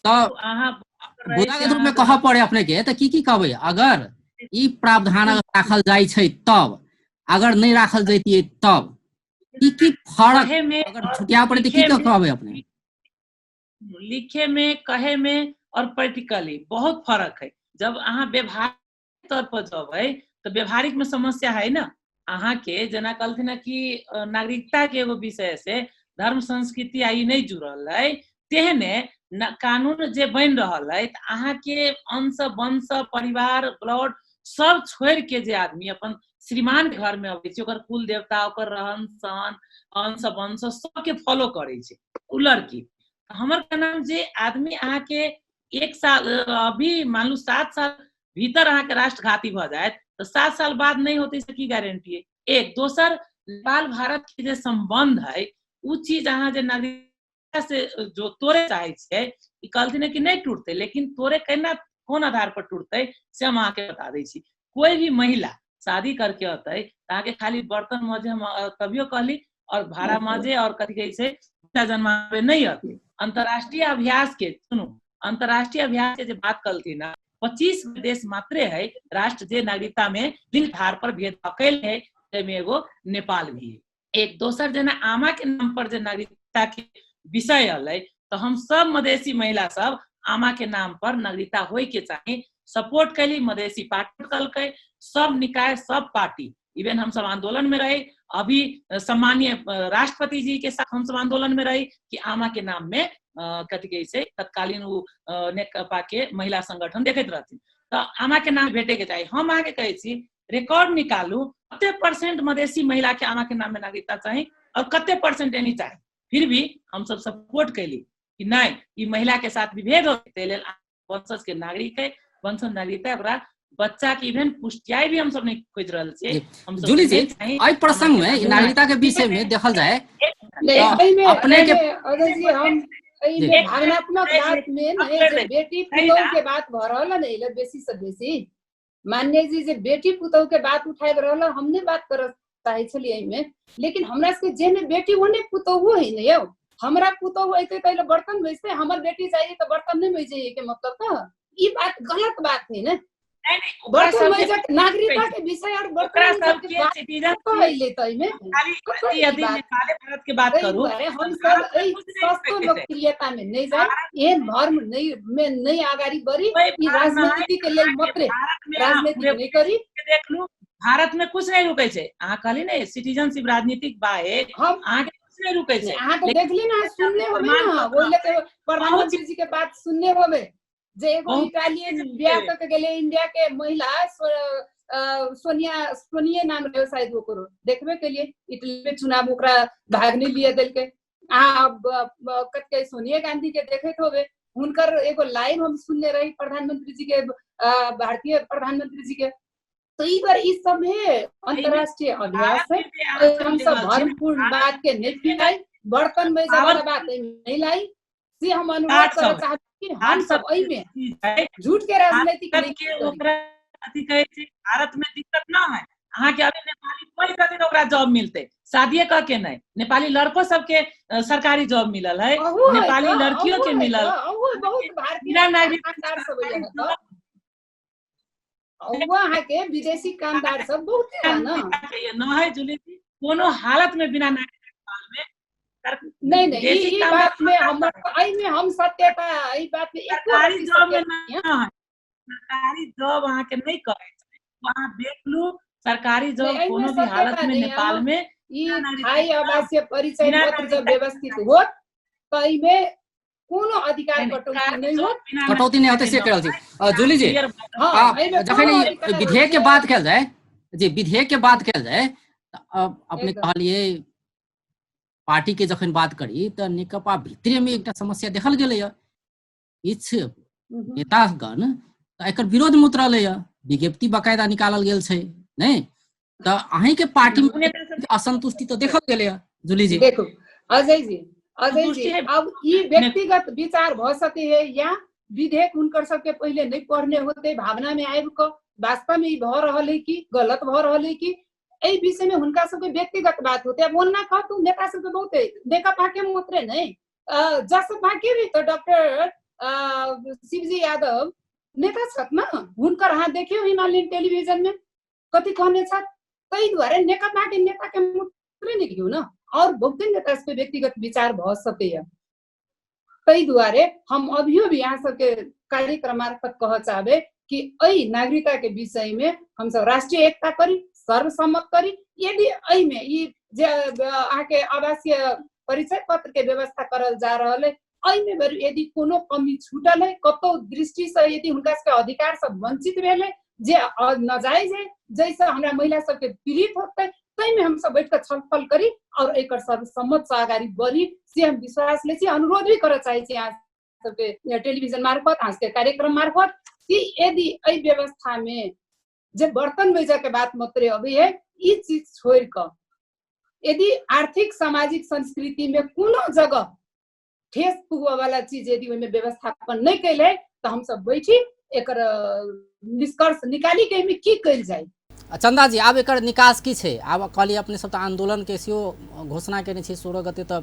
तऽ मुद्दा के रूप में कहऽ पड़े अपने के तऽ की की कहबै? अगर ई प्रावधान राखल जाइ छै तब, अगर नहि राखल जैतियै तब की की फरक अगर छुटिया पड़े तऽ की कहबै अपने? लिखे में, कहे में और प्रैक्टिकली बहुत फर्क है। जब अहाँ व्यवहारिक तौर पर जबै तऽ व्यवहारिक में समस्या है ना। अहाँ के जेना कहलथिन कि नागरिकता के एगो विषय से धर्म संस्कृति आई नहीं जुड़ल है, तेहने कानून जे बनि रहल है तऽ अहाँ के अंश वंश परिवार ब्लड सब छोड़ के जे आदमी अपन श्रीमान के घर में अबै छै, ओकर कुल देवता, ओकर रहन सहन, अंश वंश सबके फॉलो करै छै उ लड़की। हमर कहना जे आदमी अहाँ के 1 साल अभी मान लू 7 साल भीतर अहाँ के राष्ट्रघाती भऽ जायत तऽ 7 साल बाद नहीं होते से की गारंटी है? एक दोसर नेपाल भारत के जे संबंध है उ चीज अहाँ जे नागरिकता से जो तोड़े चाहे छियै, ई कहलथिन कि नहीं टूटते, लेकिन तोड़े केना कोन आधार पर टूटते से हम अहाँके बता दै छी। कोई भी महिला शादी करके अतै तऽ अहाँके खाली बर्तन मजे हम तभियो कहली और भाड़ा माजे और कथी कहै छै बच्चा जन्माबे नहीं अतै। अंतर्राष्ट्रीय अभ्यास के सुनू, अंतर्राष्ट्रीय अभ्यास के जे बात कहलथिन ना, 25 देश मात्रे है राष्ट्र जे नागरिकता में लिंग आधार पर भेदभाव कैल है, जाहिमे एगो नेपाल भी है। एक दोसर जेना आमा के नाम पर जे नागरिकता के विषय अलै तऽ हम सब मधेसी महिला सब आमा के नाम पर नागरिकता होय के चाही सपोर्ट कैली। मधेसी पार्टी कहलकै, सब निकाय सब पार्टी इवन हम सब आंदोलन में रहे, अभी सम्मानीय राष्ट्रपति जी के साथ हम सब आंदोलन में रही कि आमा के नाम में कथी कहै छै तत्कालीन ओ नेकपा के महिला संगठन देखैत रहथिन, तऽ आमा के नाम भेटे के चाही। हम अहाँके कहै छी रिकॉर्ड निकालू कते परसेंट मधेसी महिला के आमा के नाम में नागरिकता चाही और कते परसेंट एनी चाही। फिर भी हम सब सपोर्ट कैली कि नहीं ई महिला के साथ विभेद हो, ताहि लेल वंशज के नागरिक है, वंशज नागरिकता ओकरा बच्चा के इवेन पुष्टियाई भी हम सब नहीं खोज रहल छियै। हम सब जूली जी एहि प्रसंग में नागरिकता के विषय में देखल जाए अपने के हम भावनात्मक बात में नहीं, बेटी पुतहु के बात भ रहल ने एले बेसी से बेसी मान्य जी जे बेटी पुतहु के बात उठाबि रहल, हम नहीं बात कर चाहे छलियै एहिमे, लेकिन हमरा सबके जेहने बेटी ओहने पुतहु है ने यौ। हमरा पुतहु अयतै तऽ बर्तन मैजतै, हमर बेटी चाहिए तऽ बर्तन नहीं मैजै के मतलब तऽ ई बात गलत बात है ने। बर्तन मैजक नागरिकता के विषय और बर्तन के यदि नेपाले भारत के बात करू, हम सब एहि सस्तो लोकप्रियता में नहीं जाए, एहन भ्रम नहीं में नहीं अगाडि बढ़ी, ई राजनीति के लेल मात्रे राजनीति नहीं करी। देखलू भारत में कुछ नहीं रुकै छै, अहाँ कहली ने सिटीजनशिप राजनीतिक बाहे, अहाँ के कुछ नहीं रुकै छै। अहाँ के देखली ना, सुनने होबे ना, ओइ ले प्रधानमंत्री जी के बात सुनने होबे जे एगो इटालियन बियाह क के गेलै इंडिया के महिला सोनिया, सोनिया नाम रहे शायद ओकरो, देखबे के लिए इटली में चुनाव ओकरा भाग नहीं लिए देलकै। अहाँ कते सोनिया गांधी के देखैत होबे, हुनकर एगो लाइव हम सुनने रही प्रधानमंत्री जी के, भारतीय प्रधानमंत्री जी के। तो ई बार ई सब है अंतरराष्ट्रीय अभ्यास है, हम सब भ्रमपूर्ण बात के नहीं फैलाई, बर्तन में वाला बात नहीं लाई, से हम अनुरोध करऽ चाहब कि हम सब एहिमे झूठ के राजनीति के ओकरा अथी कहै छै। भारत में दिक्कत न है, अहाँ के अभी नेपाली कोई कथिन ओकरा जॉब मिलते, शादिये कह के नहीं, नेपाली लड़को सबके सरकारी जॉब मिलल है, नेपाली लड़कियों के मिलल, बहुत भारतीय कामदार सब अहाँ के विदेशी कामदार सब बहुत है ना। न है जूली जी, कोनो हालत में बिना नागरिकता में नहीं नहीं, ई बात में हम एहि में हम सत्यता एहि बात में सरकारी जॉब में न है, सरकारी जॉब अहाँ के नहीं करै छै, वहाँ देख लू सरकारी जॉब कोनो भी हालत में नेपाल में ई स्थायी आवासीय परिचय पत्र जब व्यवस्थित होत त एहिमे कोनो अधिकार कटौती नहीं होत, कटौती नहीं होते से करल छी। जूली जी जखन विधेयक के बात कयल जाय जी, विधेयक के बात कयल जाय अपने कहलिए पार्टी के जखन बात करी त नेकपा भितरे में एकटा समस्या देखल गेलैया, किछु नेतागण त एकर विरोध में उतरलैया, विज्ञप्ति बकायदा निकालल गेल छै नहीं, त अहीं के पार्टी में असंतुष्टि तो देखल गेलैया जूली जी। देखो अजय जी, अजय जी अब ई व्यक्तिगत विचार भ सके है या विधेयक हुनकर सबके पहिले नहीं पढ़ने होते, भावना में आबि क वास्तव में ई भ रहल है कि गलत भ रहल है कि एहि विषय में हुनका सबके व्यक्तिगत बात होते। अब ओना कहतू नेता सबके बहुत नेकपा के मात्रे नहीं, जसपा के भी तो डॉक्टर शिवजी यादव नेता छथि न, हुनकर अहाँ देखियौ हिमालयन टेलीविजन में कथी कहने छथि। ताहि दुआरे नेकपा के नेता के मात्रे नहीं कहियौ न, और बहुते नेता सबके व्यक्तिगत विचार भ सकैया। ताहि दुआरे हम अभियो भी अहाँ सबके कार्यक्रम मार्फत कह चाहबै कि एहि नागरिकता के विषय में हम सब राष्ट्रीय एकता करी, सर्वसम्मत करी। यदि एहिमे ई जे अहाँके आवासीय परिचय पत्र के व्यवस्था करल जा रहल है, एहिमे यदि कोनो कमी छूटल है, कतौ दृष्टि से यदि हुनका सबके अधिकार सब वंचित भेल है जे नाजायज है, जैसे हमरा महिला सबके पीड़ित होते, ताहिमे हम सब बैठ के छलफल करी और एकर सर्वसम्मत से अगाडि बढ़ी, से हम विश्वास लै छी। अनुरोध भी करऽ चाहै छी अहाँ सबके टेलीविजन मार्फत, अहाँ सबके कार्यक्रम मार्फत कि यदि एहि व्यवस्था में जे बर्तन मैजऽ के बात मात्रे अबै है, ई चीज छोड़ि कऽ यदि आर्थिक सामाजिक संस्कृति में कोनो जगह ठेस पुगऽ वाला चीज यदि ओहिमे व्यवस्थापन नहीं कैले तऽ हम सब बैठी एकर निष्कर्ष निकाली के एहिमे की कैल जाय। चंदा जी आब एकर निकास की छै? आब कहलियै अपने सब तऽ आंदोलन के सेहो घोषणा केने छी, 16 गते तऽ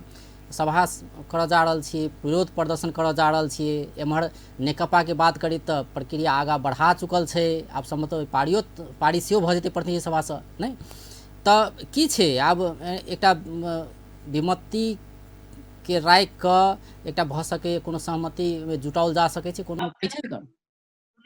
सभा करऽ जा रहल छी, विरोध प्रदर्शन करऽ जा रहल छी। एम्हर नेकपा के बात करी तऽ प्रक्रिया आगाँ बढ़ा चुकल छै, आब सम्भवतः पारी सेहो भऽ जेतै प्रतिनिधि सभासँ नहि तऽ की छै? आब एकटा विमति के राखि कऽ एकटा भऽ सकै कोनो सहमति जुटाओल जा सकै छै, कोनो की छै एकर?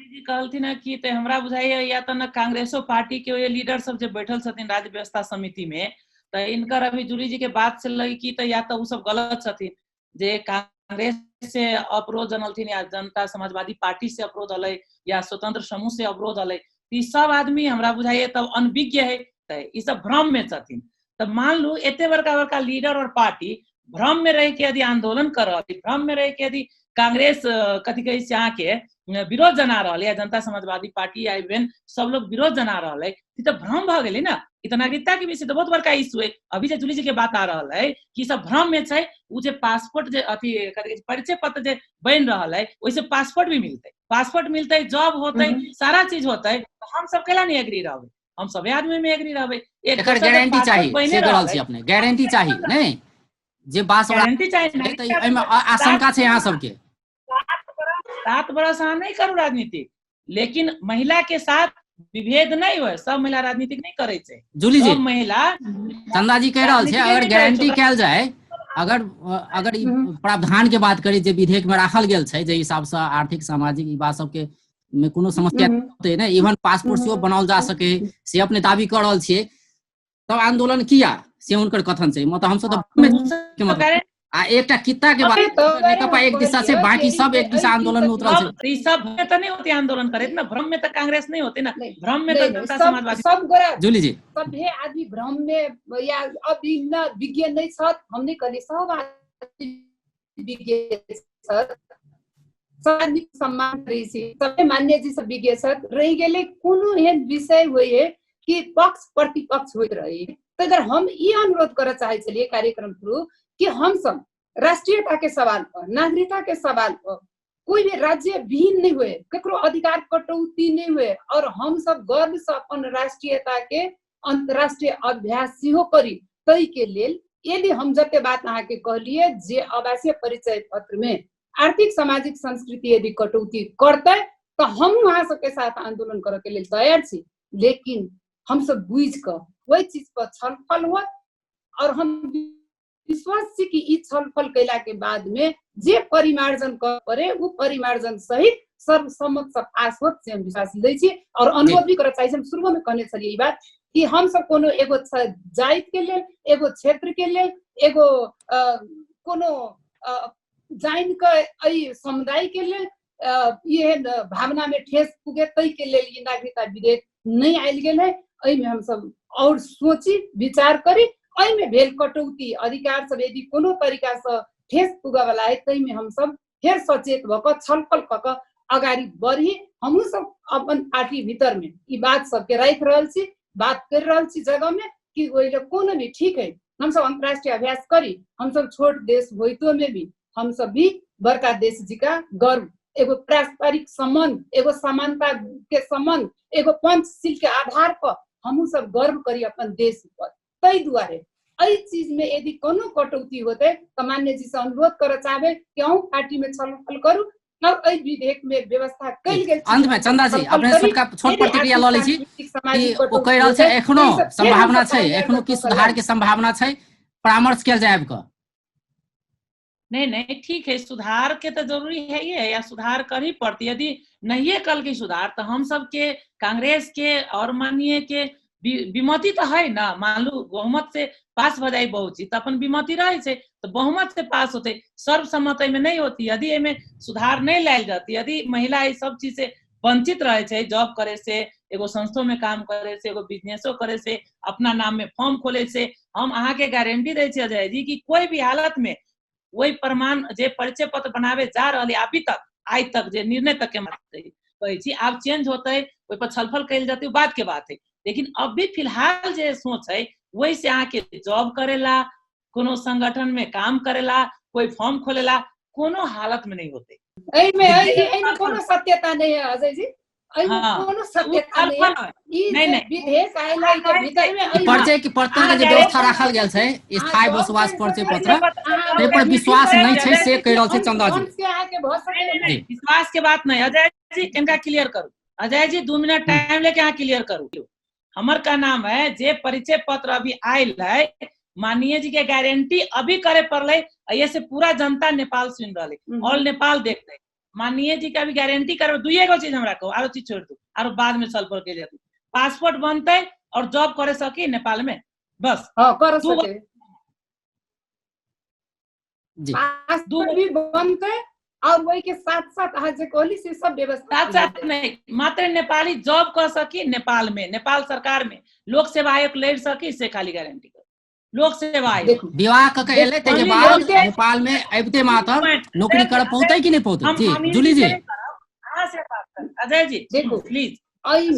जी कहलथिन हँ कि तऽ हमरा बुझाइया या तऽ ने कांग्रेसो पार्टी के ओहि लीडर सब जे बैठल छथिन राज्य व्यवस्था समिति में, तऽ इनकर अभी जूली जी के बात से लगी कि तऽ या तऽ ओ सब गलत छथिन जे कांग्रेस से अवरोध जनलथिन या जनता समाजवादी पार्टी से अवरोध हलै या स्वतंत्र समूह से अवरोध हलै, ई सब आदमी हमरा बुझाइया तब अनभिज्ञ है, तऽ ई सब भ्रम में छथिन। तऽ मान लू एते बड़का बड़का लीडर और पार्टी भ्रम में रह के यदि आंदोलन कर रहल, भ्रम में रह के यदि कांग्रेस कथी कहै छै अहाँके विरोध जना रहल है, या जनता समाजवादी पार्टी या इवन सब लोग विरोध जना रहल है, ई तऽ भ्रम भऽ गेलै ने। ई तऽ नागरिकता के विषय तऽ बहुत बड़का इशू है। अभी जे जूली जी के बात आ रहल है कि सब भ्रम में छै, उ जे पासपोर्ट जे अथी कथी कहै छै परिचय पत्र जे बनि रहल है ओहिसे पासपोर्ट भी मिलतै, पासपोर्ट मिलतै, जॉब होतै, सारा चीज होतै, हम सब कैला नहीं एग्री रहबै, हम सबे आदमी में एग्री रहबै। एक एकर दोसर के गारंटी पासपोर्ट चाही, बने से कह रहल रहल छी है। अपने, गारंटी चाही नहीं जे बात सब गारंटी चाही, तऽ नागरिकता एहिमे आशंका छै अहाँ सबके। 7 बरस अहाँ नहीं करू राजनीति, लेकिन महिला के साथ विभेद नहीं होय, सब महिला राजनीतिक नहीं करै छै। जूली जी, सब महिला चंदा जी कह रहल छै राजनीतिक अगर नहीं करै गारंटी छै। कयल जाय, अगर अगर ई प्रावधान के बात करी जे विधेयक में राखल गेल छै, जे हिसाब से आर्थिक सामाजिक ई बात सबके में कोनो समस्या होतै ने, इवन पासपोर्ट सेहो बनाओल जा सके से अपने दावी कऽ रहल छियै, तब आंदोलन किया, से हुनकर कथन छै। मतलब हमसब तऽ मतलब आ एकटा कित्ता के बात नेकपा एक दिशा से बाकी सब एक दिशा आंदोलन में उतरल छै। ई सब में तऽ नहीं होते आंदोलन करैत ना, भ्रम में तऽ कांग्रेस नहीं होते ना, भ्रम में तऽ जनता समाजवादी। सब गोरा जूली जी सभे आदमी भ्रम में या अभिन्न विज्ञ नहीं छथ, हम नहीं कहली सब आदमी विज्ञ छथ, सब आदमी सम्मान करै छी, सबै मान्य जी सब विज्ञ छथ। रहि गेलै कोनो एहन विषय होइए कि पक्ष प्रतिपक्ष होइत रही, तै दुआरे हम ई अनुरोध करऽ चाहै छलियै कार्यक्रम थ्रू कि हम सब राष्ट्रीयता के सवाल पर, नागरिकता के सवाल पर कोई भी राज्य विहीन नहीं हुए, ककरो अधिकार कटौती नहीं हुए, और हम सब गर्व से अपन राष्ट्रीयता के अंतर्राष्ट्रीय अभ्यास सेहो करी। तै के लेल यदि हम जते बात अहाँके कहलियै जे आवासीय परिचय पत्र में आर्थिक सामाजिक संस्कृति यदि कटौती करतै तऽ हम अहाँ सबके साथ आंदोलन करऽ के लेल तैयार छी, लेकिन हम सब बुझि कऽ ओहि चीज पर छलफल होत, और हम विश्वास छी कि ई छलफल कैला के बाद में जे परिमार्जन कर पड़े उ परिमार्जन सहित सर्वसम्मत से पास होत, से हम विश्वास लै छी। और अनुरोध भी करऽ चाहै छी, हम शुरू में कहने छलियै ई बात कि हम सब कोनो एगो जाति के लेल, एगो क्षेत्र के लेल, एगो कोनो जानि कऽ एहि समुदाय के लेल एहन भावना में ठेस पुगे तै के लेल ई नागरिकता विधेयक नहीं आयल गेल है। एहिमे हम सब और सोची विचार करी, एहिमे भेल कटौती अधिकार सब यदि कोनो तरीका से ठेस पुगऽ वाला है तैमे हम सब फेर सचेत भऽ कऽ छलफल कऽ कऽ अगाडि बढ़ी। हमहूँ सब अपन पार्टी भीतर में ई बात सबके राखि रहल छी, बात करि रहल छी जगह में कि ओहि लेल कोनो भी ठीक है, हम सब अंतर्राष्ट्रीय अभ्यास करी, हम सब छोट देश होइतो में भी हम सब भी बड़का देश जी का गर्व, एगो पारस्परिक संबंध, एगो समानता के संबंध, एगो पंचशील के आधार पर हमहूँ सब गर्व करी अपन देश पर। तै दुआरे एहि चीज में यदि कोनो कटौती होतै तऽ मान्य जी से अनुरोध करऽ चाहबै कि अहूँ पार्टी में छलफल करू और एहि विधेयक में व्यवस्था कयल गेल छै। अंत में चंदा जी छलफल अपने करी। छोट यदि प्रतिक्रिया लऽ लै छी आर्थिक, सामाजिक कि ओ कटौती कहि रहल छै होतै, एखनो ताहि सँ फेर संभावना हमसब छै, तैयार एखनो की भऽ कऽ सुधार के संभावना छै, परामर्श कयल जाय आबि कऽ। नहीं नहीं ठीक है, सुधार के तो जरूरी है ही है, या सुधार कर ही पड़ती। यदि नहीं कल की सुधार तो हम सब के कांग्रेस के और माननीय के विमति तो है ना, मान लू बहुमत से पास हो जाए बहुत चीज तो अपन विमति रहे छे, तो बहुमत से पास होते, सर्वसम्मत में नहीं होती। यदि एमे सुधार नहीं लायल जाती, यदि महिला ये सब चीज से वंचित रहे छे, जॉब करे से, एगो संस्थो में काम करे से, एगो बिजनेसो करे से, अपना नाम में फॉर्म खोले से, हम अहाँ के गारंटी दै छी अजय जी कि कोई भी हालत में वही प्रमाण जे परिचय पत्र बनावे जा रहल है अभी तक, आइ तक जे निर्णय तक के बात कहै छी, आब चेंज होते ओहि पर छलफल कयल जेतै, बात के बात है। लेकिन अभी फिलहाल जे सोच है वही से अहाँ के जॉब करेला, कोनो संगठन में काम करेला, कोई फॉर्म खोलेला, कोनो हालत में नहीं होते। एहिमे कोनो सत्यता नहीं है अजय जी, एहिमे कोनो सत्यता नहीं है। ई नहीं, जे नहीं। विधेयक आयल है, एहिके भीतर में एहिमे परिचय के पत्र के जे व्यवस्था राखल गेल छै, स्थायी बसोबास परिचय पत्र, एहि पर विश्वास नहीं छै से कहि रहल छै चंदा जी। के अहाँके भऽ सकैए। नहीं, नहीं, विश्वास के बात नहीं अजय जी, इनका क्लियर करू अजय जी, 2 मिनट टाइम लेके अहाँ क्लियर करू। हमर का नाम है जे परिचय पत्र अभी आयल है, माननीय जी के गारंटी अभी करे पड़ले, ये से पूरा जनता नेपाल सुन रहा है, ऑल नेपाल देखते। माननीय जी के अभी गारंटी करबै, दुइए गो चीज हमरा कहू, आरो चीज छोड़ दू, आरो बाद में छलफल के जेतै। पासपोर्ट बनतै और जॉब करे सकी नेपाल में, बस। हां कर सके, पासपोर्ट भी बनतै और वही के साथ साथ अहाँ जे कहली से सब व्यवस्था। साथ साथ नहीं, मात्र नेपाली जॉब कर सकी नेपाल में, नेपाल सरकार में लोक सेवा आयोग लड़ सकी, से खाली गारंटी कर लोक सेवा आयोग। विवाह क के एलै तै के बाद नेपाल में अबिते मात्र नौकरी कर पौतै कि नहीं पौतै? जी जूली जी अहाँ से बात कर, अजय जी देखो प्लीज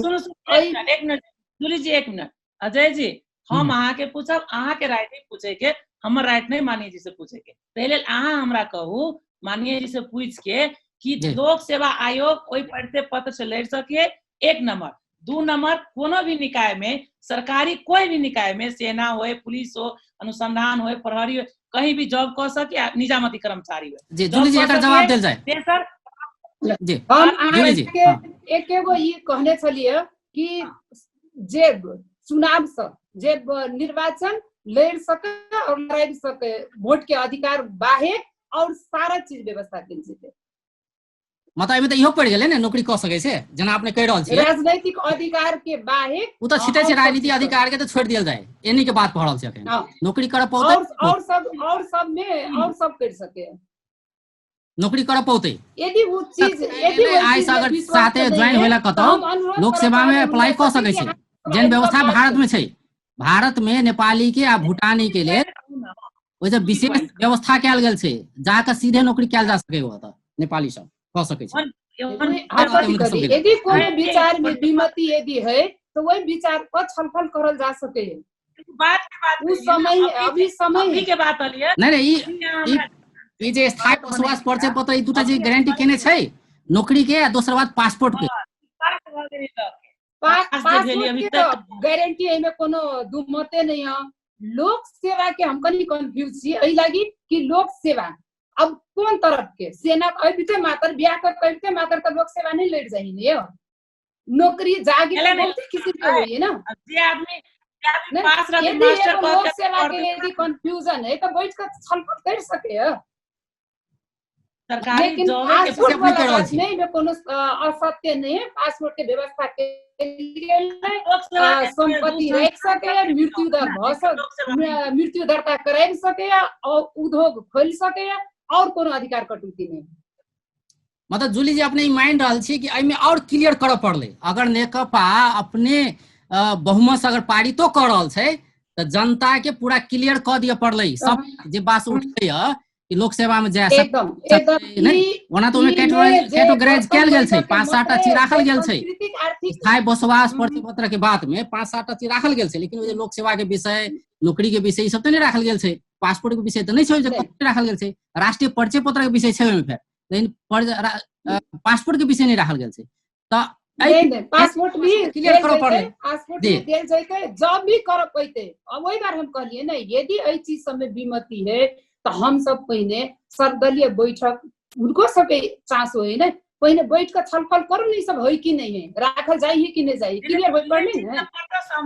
सुनो सुनो एक मिनट जूली जी, एक मिनट अजय जी, हम अहाँ के पूछब, अहाँ के राइट नहीं पूछे के, हमर राइट नहीं माननीय जी से पूछे के, पहले अहाँ हमरा कहू माननीय जी से पूछ के कि लोक सेवा आयोग ओहि परिचय पत्र से लड़ सके, एक नंबर। दू नंबर, कोनो भी निकाय में, सरकारी कोई भी निकाय में, सेना हो, पुलिस हो, अनुसंधान हो, प्रहरी हो, कहीं भी जॉब कर सके, निजामती कर्मचारी हो। जी जूली जी एकर जवाब देल जाय। तेसर जी हम अहाँ के एक एगो ई कहने छलियै कि जे चुनाव से जे निर्वाचन लड़ सके और लड़ाई सके, वोट के अधिकार बाहेक और सारा चीज व्यवस्था केल जेतै। मतलब एहिमे तऽ इहो पड़ि गेलै ने, नौकरी कऽ सकै छै जेना अपने कहि रहल छियै, राजनीतिक अधिकार के बाहेक ओ तऽ छिटै छै, राजनीतिक अधिकार के तऽ छोड़ि देल जाय, एनी के बात भऽ रहल छै अखन। नौकरी करऽ पौतै और सब, और सब में और सब कर सके, नौकरी करऽ पौतै यदि वो चीज, यदि आइ से अगर साथे ज्वाइन होला कतौ लोक सेवा में अप्लाई कऽ सकै छै, जेहन व्यवस्था भारत में छै। भारत में नेपाली के आ भूटानी के लेल ओहि जे विशेष व्यवस्था कयल गेल छै, जाके सीधे नौकरी कयल जा सकै, ओतऽ नेपाली सब कऽ सकै छै। यदि कोनो विचार में विमति यदि है तो वही विचार पर छलफल करल जा सके। बात के बात उस समय अभी समय अभी के बात हलिए नहीं नहीं, ई जे स्थायी बसोबास परिचय पत्र ई दूटा जे गारंटी केने छै, नौकरी के आ दोसर बात पासपोर्ट के। पासपोर्ट के तो गारंटी एमे कोनो दुमते नहीं है। लोक सेवा के हम कनी कंफ्यूज छी एहि लागि कि लोक सेवा अब कोन तरफ के, सेना अबिते मात्र बियाह कर अबिते मात्र त लोक सेवा नहीं लड़ जाही ने, यो नौकरी जागिर बहुत किसिम के होई है ना। जे आदमी पास रहते मास्टर लोक सेवा के यदि कंफ्यूजन है तो बैठ कर छलफल कर सके है सरकारी लेकिन जॉब के पासपोर्ट वाला नहीं में कोनो असत्य नहीं है। पासपोर्ट के व्यवस्था के लिए संपत्ति रख सके, मृत्यु दर भ सके, मृत्यु दर्ता कराबि सके और उद्योग खोल सके और कोनो अधिकार कटौती नहीं। मतलब जूली जी अपने मान रहल छी कि एहिमे और क्लियर करऽ पड़लै, अगर नेकपा अपने बहुमत अगर पारितो कऽ रहल छै तऽ जनता के पूरा क्लियर कऽ दिअ पड़लै सब जे बात उठलै है कि लोक सेवा में जाय एकदम एकदम। ओना तऽ ओहिमे कैटेगराइज कयल गेल छै, 5-7 टा चीज राखल गेल छै, स्थायी बसोबास परिचय पत्र के बात में 5-7 टा चीज राखल गेल छै, लेकिन ओ लोक सेवा के विषय, नौकरी के विषय ई सब तऽ नहि राखल गेल छै, पासपोर्ट के विषय तऽ नहि छै, राखल गेल छै, राष्ट्रीय परिचय पत्र के विषय छै ओहिमे फेर, लेकिन पासपोर्ट के विषय नहि राखल गेल छै। तऽ पासपोर्ट भी क्लियर करऽ पड़लै, पासपोर्ट भी देल जैते जब भी करऽ पैते। अब वही बार हम कहलिए ने, यदि एहि चीज सब में विमति है तो हम सब पहिने सर्वदलीय बैठक उनको सबके चासो है ने, पहिने बैठ कर छलफल करू ने, सब है कि नहीं है, राखल जाय है कि नहीं जाय, क्लियर होय पड़लै ने।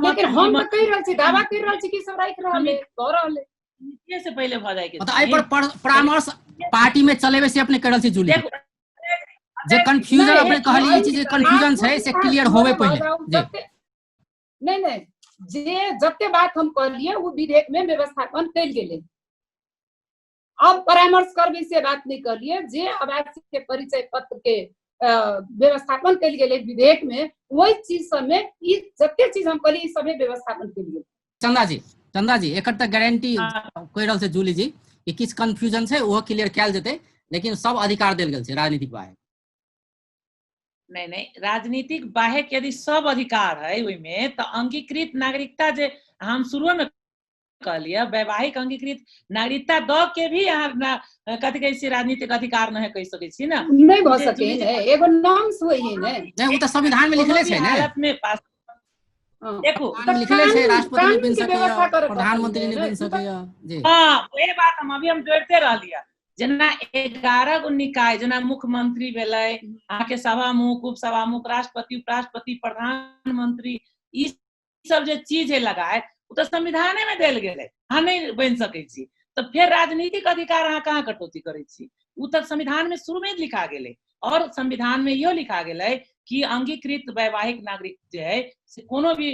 लेकिन हम तऽ कहि रहल छी, दावा कहि रहल छी कि सब राखि रहल है, कऽ रहल है। से पहिले भऽ जाय के मतलब एहि पर परामर्श पार्टी में चलेबे से अपने करल छी जूली, जे कंफ्यूजन अपने कहलिए छी जे कंफ्यूजन छै से क्लियर होवे पहिले। नहीं नहीं, जे जते बात हम कहलिए वो विधेयक में व्यवस्थापन कयल गेलै। अब परामर्श करबे से बात नहीं कहलिए, जे आवासीय के परिचय पत्र के व्यवस्थापन कयल गेलै विधेयक में, वही चीज सब में ई जते चीज हम कहलिए सबे व्यवस्थापन कयल गेलै। चंदा जी, चंदा जी एकर तऽ गारंटी कहि रहल छै जूली जी कि किछु कंफ्यूजन छै ओहो क्लियर कयल जेतै, लेकिन सब अधिकार देल गेल छै राजनीतिक बाहेक। नहीं नहीं, राजनीतिक बाहेक यदि सब अधिकार है ओहिमे तऽ अंगीकृत नागरिकता जे हम शुरू में कहलिए, वैवाहिक अंगीकृत नागरिकता द के भी अहाँ कथि कहै छी राजनीतिक अधिकार नहीं कहि सकै छी ना, नहीं भऽ सकै ने, एगो नाम से होई ने। नहीं उ तऽ संविधान में लिखले छै ने, हालत में पास देखू लिखले छै, राष्ट्रपति नहीं बन सकैया, प्रधानमंत्री नहीं बन सकैया। जी हां, वही बात हम अभी हम जोड़ते रहलिए, जेना 11 गो निकाय, जेना मुख्यमंत्री भेलै, अहाँके सभामुख, उपसभामुख, राष्ट्रपति, उपराष्ट्रपति, प्रधानमंत्री, ई सब जे चीज है लगाए ओ तऽ संविधाने में देल गेलै, अहाँ नहीं बनि सकै छी। तऽ फेर राजनीतिक अधिकार अहाँ कहाँ कटौती करै छी? ओ तऽ संविधान में शुरू में लिखा गेलै। और संविधान में इहो लिखा गेलै कि अंगीकृत वैवाहिक नागरिक जे है से कोनो भी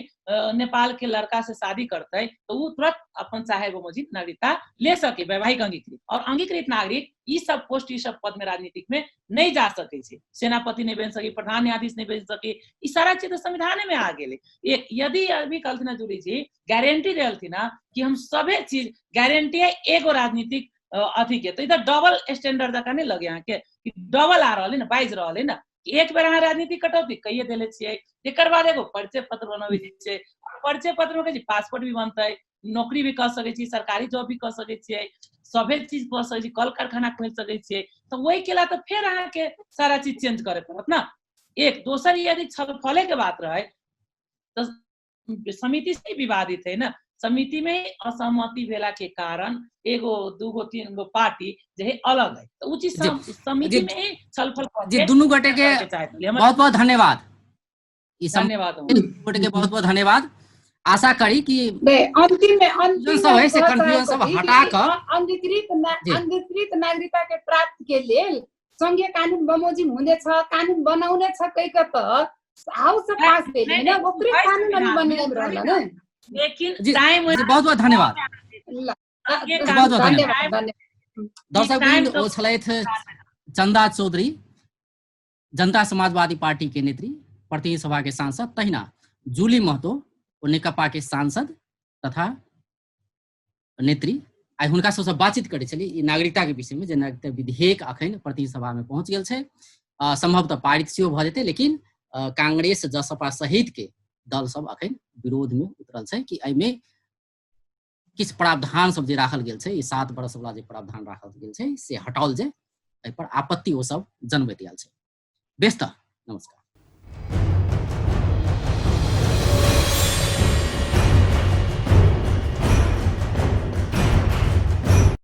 नेपाल के लड़का से शादी करतै तो उ तुरंत अपन चाहे बमोजिम नागरिकता ले सके, वैवाहिक अंगीकृत। और अंगीकृत नागरिक ई सब पोस्ट, ई सब पद में राजनीतिक में नहीं जा सकै छै, सेनापति नहीं बन सके, प्रधान न्यायाधीश नहीं बन सके, ई सारा चीज तो संविधान में आ गेलै। एक यदि अभी कहलथिन जूली जी गारंटी देलथिन कि हम सभे चीज गारंटी है एगो राजनीतिक अथी के, तो इधर डबल स्टैंडर्ड जकाँ नहीं लगे अहाँके कि डबल आ रहल है ना, बाजि रहल है ना। एक बेर अहाँ राजनीतिक कटौती कहिए देले छियै, एकर बाद एगो परिचय पत्र बनबै छियै, परिचय पत्र में कहै छी पासपोर्ट भी बनतै, नौकरी भी कऽ सकै छी, सरकारी जॉब भी कऽ सकै छियै, सभे चीज कऽ सकै छी, कल कारखाना खोलि सकै छियै, तऽ ओहि के ला तऽ फेर अहाँके सारा चीज चेंज करे पड़त ना। एक दोसर यदि छलफले के बात रहे तऽ समिति से विवादित है ना, समिति में असहमति भेला के कारण एगो दूगो तीन गो पार्टी जे है अलग है, तो उ चीज समिति में ही छलफल जी दुनू गोटे के बहुत बहुत धन्यवाद। धन्यवाद गोटे के बहुत बहुत धन्यवाद। आशा करी कि अंतिम में अंतिम सब है से कंफ्यूजन सब हटा कर अंगीकृत नागरिकता के प्राप्त के लेल संघीय कानून बमोजिम हुनेछ, कानून बनाउने छ कहि के त हाउस पास भेल हैन, ओकरे कानून अभी बनाइब रहल ने। लेकिन टाइम बहुत बहुत धन्यवाद, बहुत बहुत धन्यवाद। दर्शक ओ छलथि चंदा चौधरी, जनता समाजवादी पार्टी के नेत्री, प्रतिनिधि सभा के सांसद, तहिना जूली महतो ओ नेकपा के सांसद तथा नेत्री। आइ हुनका सबसँ बातचीत करै छली ई नागरिकता के विषय में, जे नागरिकता विधेयक अखन प्रतिनिधि सभा में पहुंच गेल छै, संभवतः पारित सेहो भऽ जेतै, लेकिन कांग्रेस जसपा सहित के दल सब अखन विरोध में उतरल छै कि एहिमे किछु प्रावधान सब जे राखल गेल छै, ई 7 बरस वाला जे प्रावधान राखल गेल छै से हटाओल जाय, एहि पर आपत्ति ओ सब जनबैत आयल छै। बेस तऽ नमस्कार।